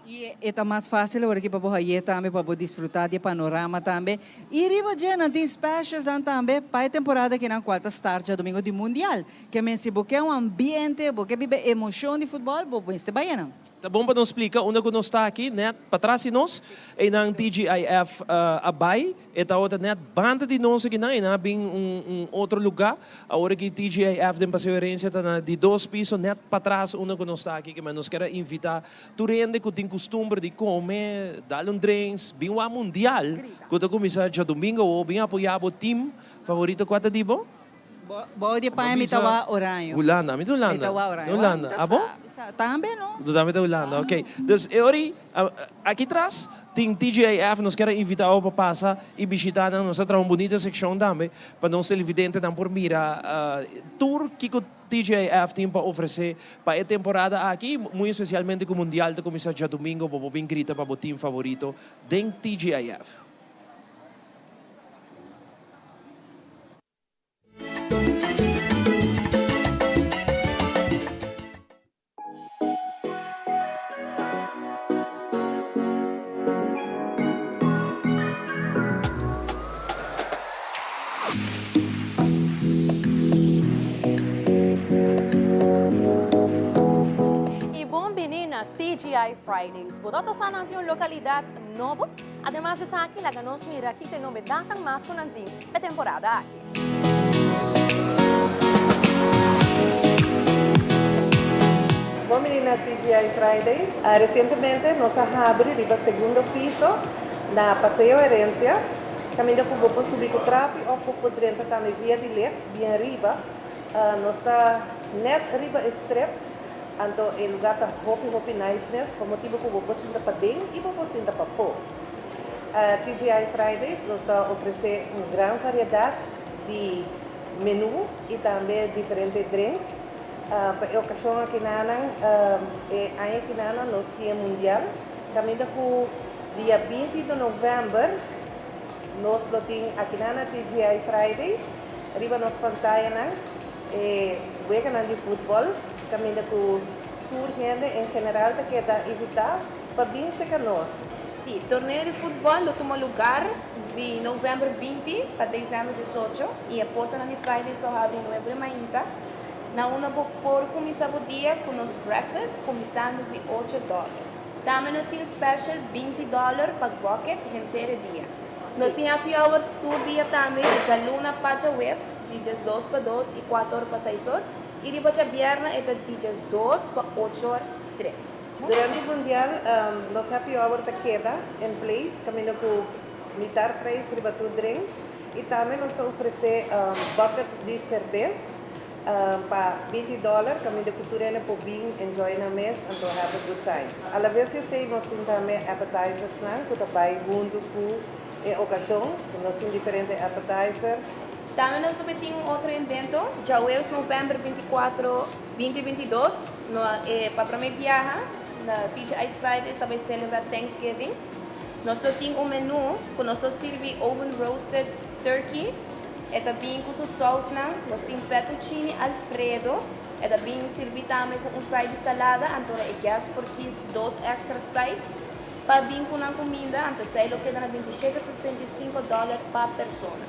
I e ta mas fásil awor aki pa bo haye tambe pa bo disfrutá di e panorama tambe. I riba dje nan tin specialsnan tambe pa e temporada akinan kual ta start djadumingu di Mundial. Ke men si bo ke un ambiente, bo ke biba e emoshon di futbòl, bo mester bai einan. Ta bon pa nos splika unda ku nos ta aki, nèt patras di nos, einan TGIF a bai. E tabata net banda di nos akinan y nan a bin un otro lugar. Awor aki TGIF den Paseo Herencia ta na di dos piso net patras unda cu nos ta aki. Kimen nos kier a invita tur hende cu tin custumber di come, dal un drinks, bin wak mundial cu ta cuminsa djadomingo awo. Bin apoya bo team favorito. Cua ta di bo? Bou di paña mi ta wak oraño. Hulanda, mi ta Hulanda. Mi ta wak oraño. Hulanda. Abo? Tambe no. Tu tambe ta Hulanda, ok. Dus e ora aki tras tin TGIF, nos kier a invita abo pa pasa y bishita nan. Nos a traha un bunita seccion tambe pa nos televidentenan por mira tur kico. TGIF tin pa ofresé pa e temporada aki, muy espesialmente ku Mundial ta kuminsá djadumingo, bo por bin grita pa bo team favorito den TGIF. Y bon bini na TGI Fridays. Bo ta sa nan tin un localidad nobo? Ademas di esaki, laga nos mira ki ta e novedadnan mas cu nan tin e temporada aki. Bon bini na TGI Fridays. Resientemente nos a habri riba segundo piso na Paseo Herencia, kaminda ku bo por subi ku trapi òf bo por drenta tambe via di lift bien riba. Nos ta nèt riba e strip, anto e lugá ta hopi hopi nice mes pa motibu ku bo por sinta paden i bo por sinta pafó. TGI Fridays nos ta ofresé un gran variedat di menú i tambe diferente drinks. Pa e okashon akinanan, e aña akinanan nos tin e mundial kaminda ku dia 20 di novèmber nos lo tin akinan na TGI Fridays riba nos pantayanan e weganan di futbòl kaminda ku tur hende en general ta keda invitá pa bin seka nos. Sí, torneo di futbol lo tuma lugar di november 20 pa december 18 y e portanan di Fridays lo habri nuebe di mainta. Na unda bo por cuminsa bo dia cu nos breakfast cuminsando di ocho dollar. Tambe nos tin special 20 dollar pa bucket henter e dia. Nos tin happy hour tur dia tambe di djaluna pa djaweps di diesdos pa dos y cuater or pa seis or y riba djabierna e ta di diesdos pa ocho or strip. Durante Mundial nos happy hour ta keda en place caminda cu mitar prijs riba tur drinks y tambe nos ta ofrece bucket di cerbes pa 20 dollar caminda cu tur hende por bin enjoy nan mes anto have a good time. Alaves esey nos tin tambe appetizers nan cu ta bay hunto cu e ocasion, nos tin diferente appetizer. Tambe nos ta bay tin un otro invento djaweus november 24. 2022, no e pa prome biaha na TGI Fridays ta bay celebra Thanksgiving. Nos lo tin un menu cu nos lo sirbi oven roasted turkey, e ta bin cu su sausnan, nos tin fettuccine alfredo, e ta bin sirbi tambe cu un side di salada, anto e guest por kies dos extra side pa bin cu nan cuminda, anto esey lo keda na 27,65 dollar pa persona.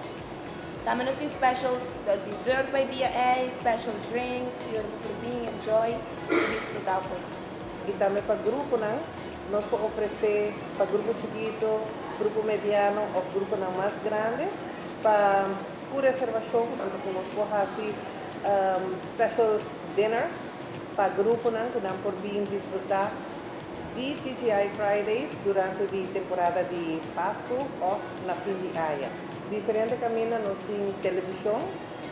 Tambe nos tin specials dessert pa e dia ei, special drinks, y ora bo por bin enjoy y disfruta cu nos. Y tambe pa gruponan, nos por ofrece pa grupo chikito, grupo mediano of gruponan mas grande pa cu reservacion, anto cu nos por haci special dinner pa gruponan cu nan por bin disfruta di TGI Fridays durante di temporada di Pascu of na fin di aña. Diferente caminda nos tin television,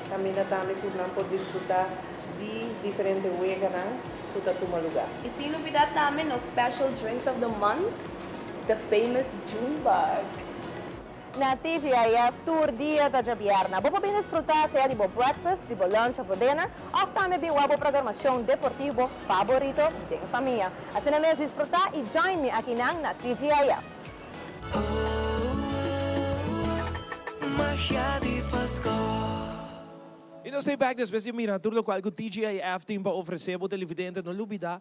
caminda tambe cu nan por disfruta di diferente weganan cu ta tuma lugar. Y sin lubida tambe nos special drinks of the month, the famous June Bug. Na TGIF tur dia ta djabierna. Bo por bin disfruta sea di bo breakfast, di bo lunch of bo dinner, of tambe bin wak bo programacion deportivo faborito den famia. Asina mes disfruta y join mi akinan na TGIF. Magia di Pasco. Y nos ta back despues di mira tur locual cu TGIF tin pa ofrece bo televidente. No lubida,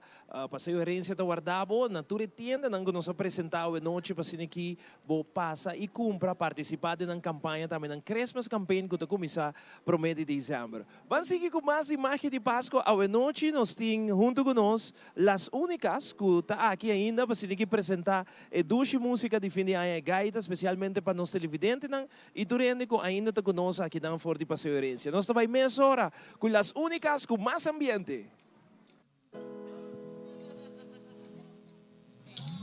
Paseo Herencia ta warda bo na tur e tiendanan cu nos a presenta awe nochi pa asina aki bo pasa y cumpra, participa den nan campaña tambe, nan Christmas campaign cu ta cuminsa prome di december. Ban sigui cu mas di Magia di Pasco. Awe nochi nos tin hunto cu nos Las Unicas cu ta aki ainda pa sigui presenta e dushi musica di fin di aña e gaita specialmente pa nos televidentenan y tur hende cu ainda ta cu nos akinan for di Paseo Herencia. Nos ta bay mesora cu Las Unicas cu mas ambiente.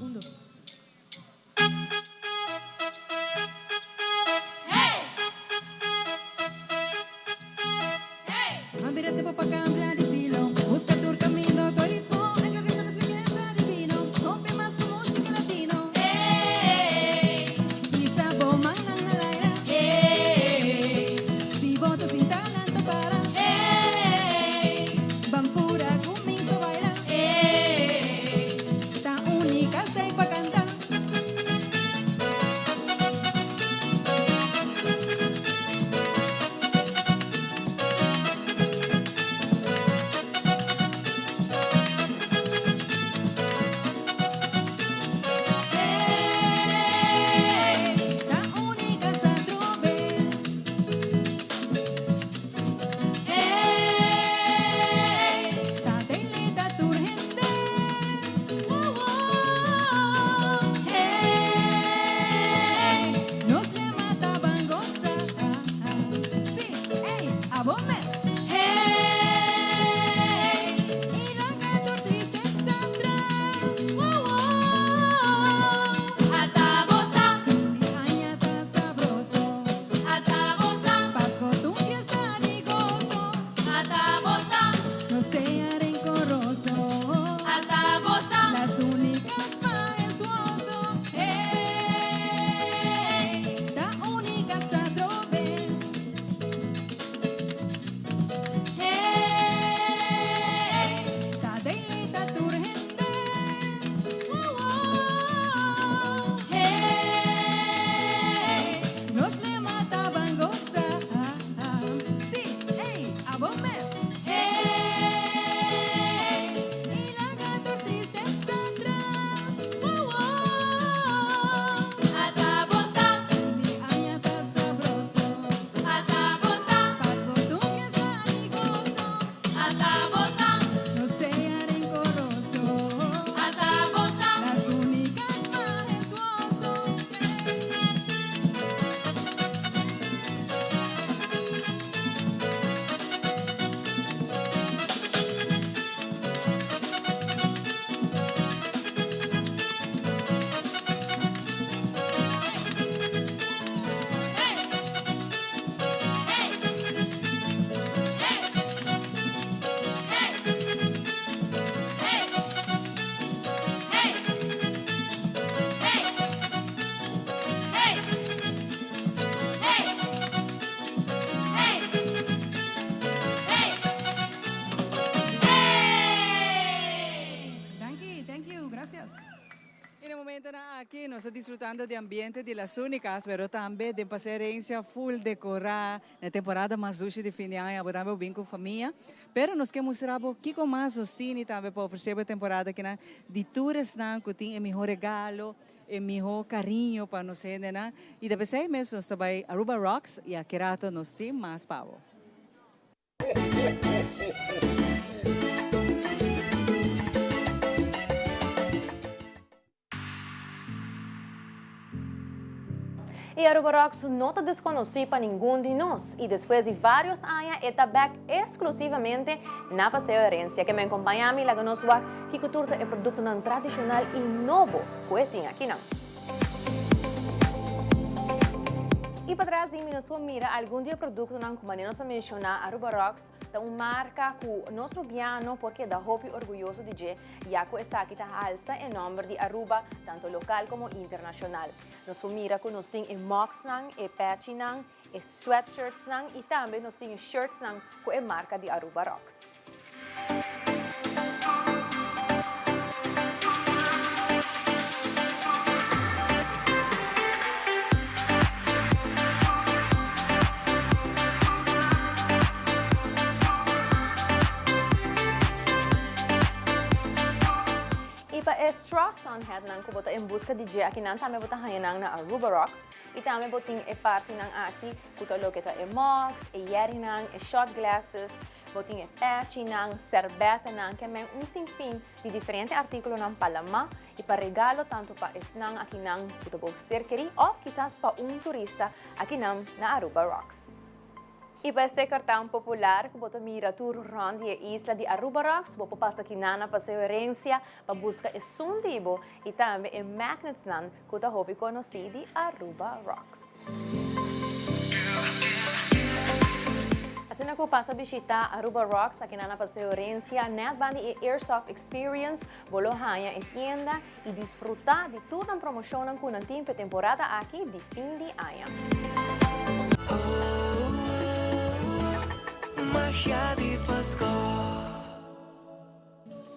Un, dos. ta disfrutando di ambiente di Las Únicas, pero tambe den Paseo Herencia full decora na e temporada mas dushi di fin di aña. Abo tambe bo bin cu famia. Pero nos ke mustra bo kico mas nos tini tambe pa ofrece bo e temporada akinan di tur esnan cu tin e miho regalo, e miho cariño pa nos hendenan. Y ta pesey mes nos ta bay Aruba Rocks y aki rato nos tin mas pa bo. E Aruba Rocks no ta desconoci pa ningun di nos y despues di varios aña e ta bek exclusivamente na Paseo Herencia. Ke men compaña mi laga nos wak kico tur ta e productonan tradicional y nobo cu e tin akinan. Y patras di mi nos por mira algun di e productonan cu manera nos a menciona Aruba Rocks ta un marca cu nos Rubiano por keda hopi orguyoso di dje ya cu esaki ta halsa e nomber di Aruba tanto local como internacional. Nos por mira cu nos tin e mugsnan, e pechinan, e sweatshirtsnan y tambe nos tin e shirtsnan cu e marca di Aruba Rocks. Y pa e straw sun hatnan cu bo ta en busca di dje akinan tambe bo ta haña nan na Aruba Rocks. Y tambe bo tin e partinan aki cu ta loke ta e mugs, e yerinan, e shot glasses, bo tin e pechinan, serbetenan, ke men un sinfin di diferente articulonan pa lama y pa regalo tanto pa esnan akinan cu ta bo ser keri of kisas pa un turista akinan na Aruba Rocks. Y pa esey cartan popular cu bo ta mira tur rond di e isla di Aruba Rocks, bo por pasa kinan na Paseo Herencia pa busca esun di bo y tambe e magnetsnan cu ta hopi conoci di Aruba Rocks. Asina cu pasa bishita Aruba Rocks akinan na Paseo Herencia, net banda di e Airsoft Experience, bo lo haya e tienda y disfruta di tur nan promocionnan cu nan tin p'e temporada aki di fin di aña.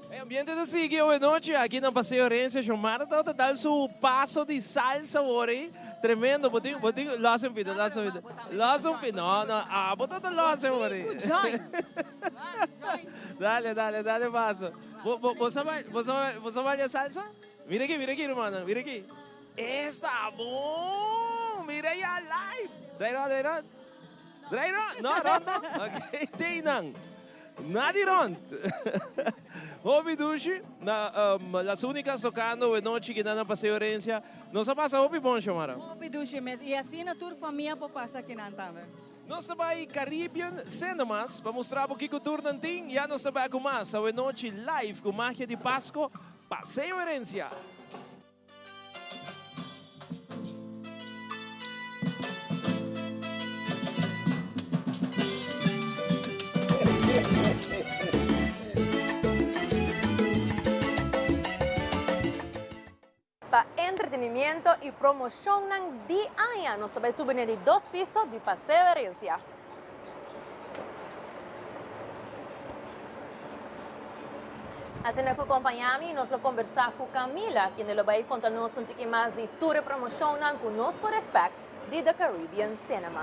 E ambiente ta sigui awe nochi aki na Paseo Herencia. Xiomara tabata dal su paso di salsa awor ey. Tremendo. Bo tin, bo tin, los un pita, los un pita. Los un pita. No, no, abo tabata los awor ey. Dale, dale, dale paso. Bo, bo, bo sa bai, bo sa bai, bo sa balia salsa? Mira aki, mira aki, rumannan, mira aki. Esta bon! Mira ya live! Draai rond, draai rond. Draai rond! No, rond no? Ok, teinan. Nadi rond. Hopi dushi. Na, um, Las Únicas tocando we nochi kinan na Paseo Herencia. Nos a pasa hopi bon, Xiomara. Hopi dushi mes. Y asina tur famia por pasa kinan tambe. Nos ta bai Caribbean Cinemas pa mustra bo kiko tur nan tin. Ya nos ta bai ku mas awe nochi live ku Magia di Pasco, Paseo Herencia. Pa entretenimiento y promocionnan di aña nos ta bay subi na di dos piso di Paseo Herencia. Asina cu compaña mi nos lo conversa cu Camila kende lo bay conta nos un tiki mas di tur e promocionnan cu nos por expect di The Caribbean Cinema.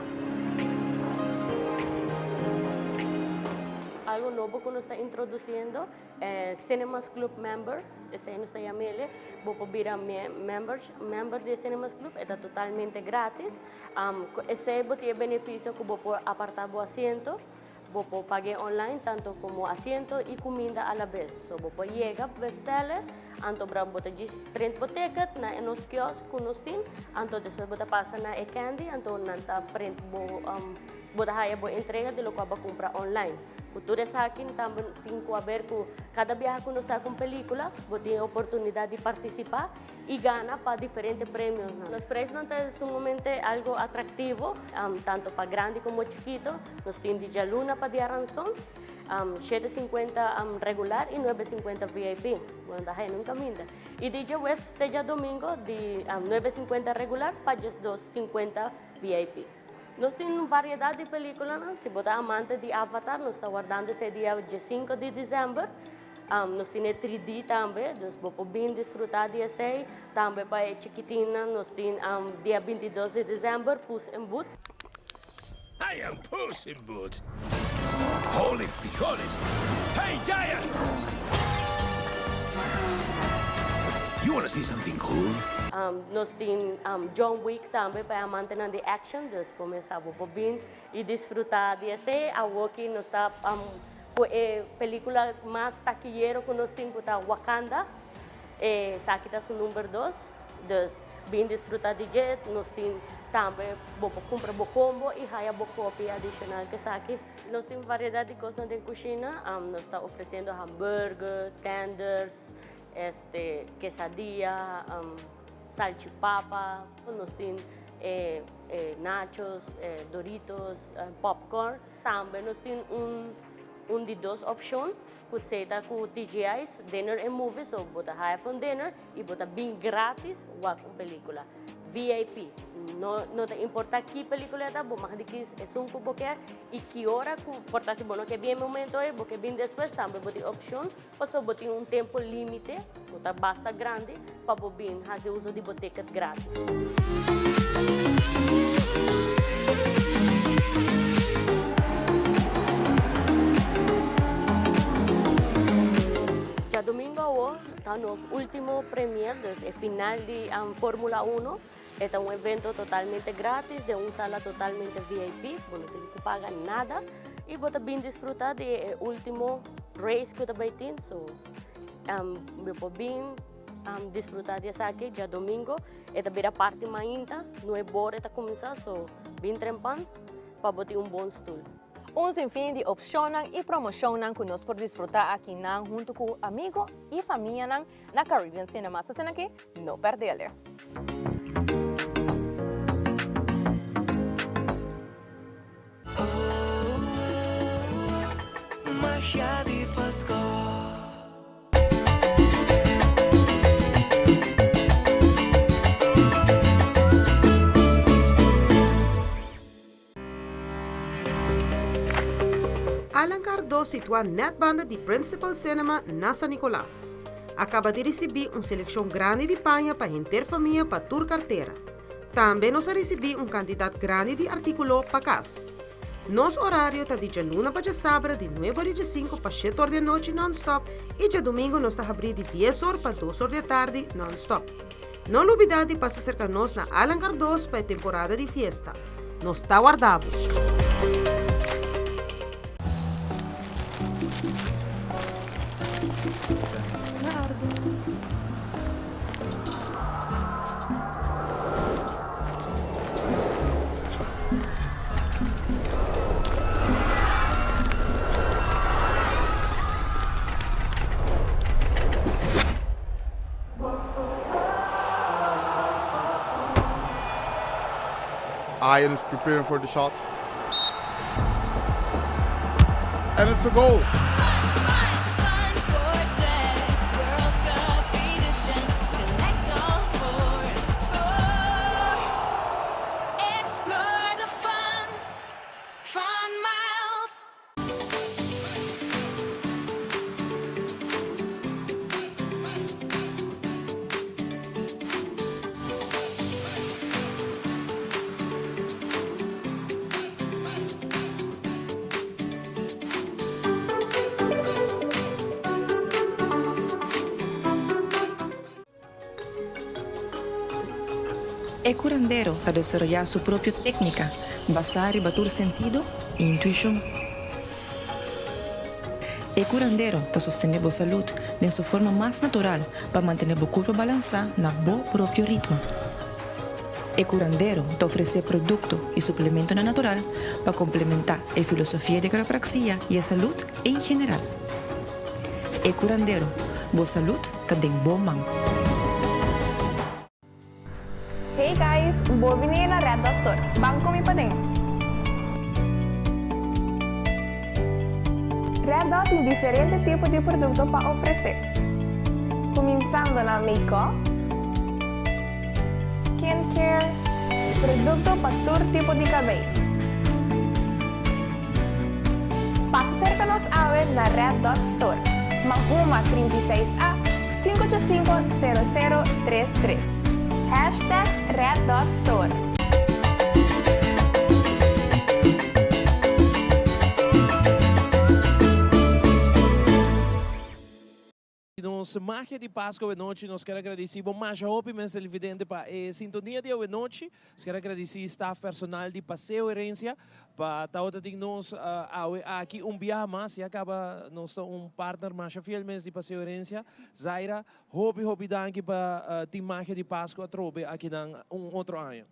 Algo nobo cu nos ta introduciendo E Cinemas Club member, esei nos ta yam'ele, bo por bira member member di e Cinemas Club, e ta totalmente gratis. Ku esei bo tin e benefisio ku bo por apartá bo asiento, bo por pag'é online tanto komo asiento i kuminda alabes. So bo por yega bestèl'e, anto bra bo ta djis print bo ticket na e nos kiosk ku nos tin, anto despues bo ta pasa na e candy, anto nan ta print bo bo ta haya bo entrega di lokual bo a kumpra online. Ku tur esaki tambe tin ku haber ku kada biaha ku nos saka un pelikula, bo tin e oportunidat di partisipá i gana pa diferente premionan. Nos preisnan ta sumamente algu atraktivo, tantu pa grandi komo chikito. Nos tin di djaluna pa diaranson, 7:50 regular i 9:50 VIP. Bo no ta haña nunka minda. I di djaweps te djadomingo di 9:50 regular pa 12:50 VIP. Nos tin un variedat di peliculanan. Si bo ta amante di Avatar, nos ta wardando esei dia diesinco di december. Nos tin e 3D tambe, dus bo por bin disfruta di esey. Tambe pa e chikitinnan nos tin dia 22 di december Puss in Boot. I am Puss in Boots. Holy frijoles! Hey, Giant! You wanna see something cool? Nos tin John Wick tambe pa e amantenan di action, dus bo mester sa bo por bin y disfruta di esey. Awoki nos ta cu e pelicula mas taquillero cu nos tin cu ta Wakanda, esaki ta su number dos. Dus bin disfruta di dje, nos tin tambe bo por cumpra bo combo y haya bo copy adicional cu esaki. Nos tin variedad di cosnan den cushina, nos ta ofreciendo hamburger, tenders, este quesadilla, salchipapa, nos tin nachos, doritos, popcorn. Tambe nos tin un di dos opcion cu esey ta cu TGI's Dinner and Movies, so bo ta haya pa un dinner y bo ta bin gratis wak un pelicula. VIP, no no ta importa ki pelicula e ta, bo mag di kies esun cu bo kier y ki ora cu por ta si bo no ke bin e momento ey, bo ke bin despues tambe bo tin opcion pasobra bo tin un tempo limite cu ta basta grandi pa bo bin haci uso di bo ticket gratis. Djadomingo awo ta nos ultimo premier, dus e final di Formula Uno. E ta un evento totalmente gratis den un sala totalmente VIP, bo no tin cu paga nada y bo ta bin disfruta di e ultimo race cu ta bay tin. So bo por bin disfruta di esaki djadomingo. E ta bira parti mainta, nuebe ora e ta cuminsa, so bin trempan pa bo tin un bon stoel. Un sinfin di opcionnan y promocionnan cu nos por disfruta akinan hunto cu amigo y famianan na Caribbean Cinemas. Asina ki no perdele! Magia di Pasco. Allan Cardo situá nèt banda di Principal Cinema na San Nicolas. A kaba di risibí un selekshon grandi di paña pa henter famia pa tur kartera. Tambe nos a risibí un kantidat grandi di artíkulo pa kas. Nos orario ta di djaluna pa djasabra di nuebe or i djesinku pa shete or di anochi nònstòp i djadumingu nos ta habrí di dies or pa dos or di atardi nònstòp. No lubidá di pasa serka nos na Allan Cardoz pa e temporada di fiesta. Nos ta warda bo! Ian is preparing for the shot. And it's a goal. E curandero ta desaroyá su propio técnica basá riba tur sentido i intuishon. E curandero ta sostené bo salud den su forma mas natural pa mantené bo curpa balansá na bo propio ritmo. E curandero ta ofresé producto i suplementonan natural pa complementá e filosofia di quiropraxia i e salud en general. E curandero, bo salud ta den bo man. Hey guys, bo bini na Red Dot Store. Ban cu mi paden. Red Dot tin diferente tipo di producto pa ofrece. Cuminsando na make-up, skincare, producto pa tur tipo di cabey. Pasa cerca nos awe na Red Dot Store. Mahuma 36 A, 585 0033. Hashtag Red Dot Store. Nos magia di Pasco awenochi nos kier a gradici bo masha hopi mes televidente pa e sintonia di awenochi. Nos kier a gradici staff personal di Paseo Herencia pa tawata tin nos awe aki un biaha mas. Ya caba nos ta un partner masha fiel mes di Paseo Herencia. Zaira, hopi hopi danki pa tin magia di Pasco atrobe akinan un otro aña.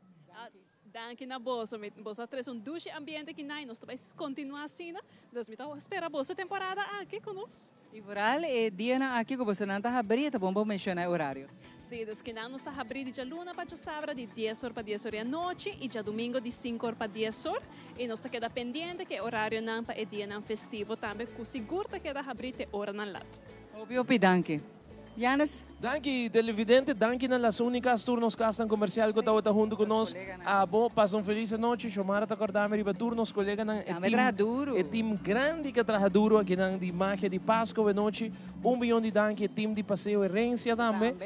Danki na boso. Mi boso a trese un dushi ambiente aki na y nos ta bay continua asina. Dus mi ta spera boso temporada aki cu nos. Y vooral e dianan aki cu bosonan ta habri e ta bon pa menciona e horario. Si, dus kinan nos ta habri di djaluna pa djasabra di dies or pa dies or di anochi y djadumingo di sinku or pa dies or. Y nos ta keda pendiente cu e horarionan pa e dianan festivo tambe cu sigur ta keda habri te oranan lat. Hopi hopi danki. Janis. Danki televidente, danki na Las Unicas tur nos casnan comercial cu tabata hunto cu nos. Abo pasa un feliz anochi. Xiomara ta corda mi riba tur nos coleganan, e team, e team grandi cu a traha duro akinan di Magia di Pasco awenochi. Un biyon di danki e team di Paseo Herencia tambe.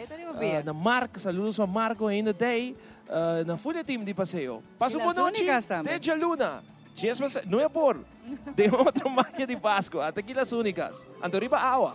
Na Mark, saludos pa Marco ainda tey. Na full e team di Paseo. Pasa un bon nochi te djaluna. Djes pa nuebe por den otro Magia di Pasco. Ata aki Las Unicas. Anto riba awa.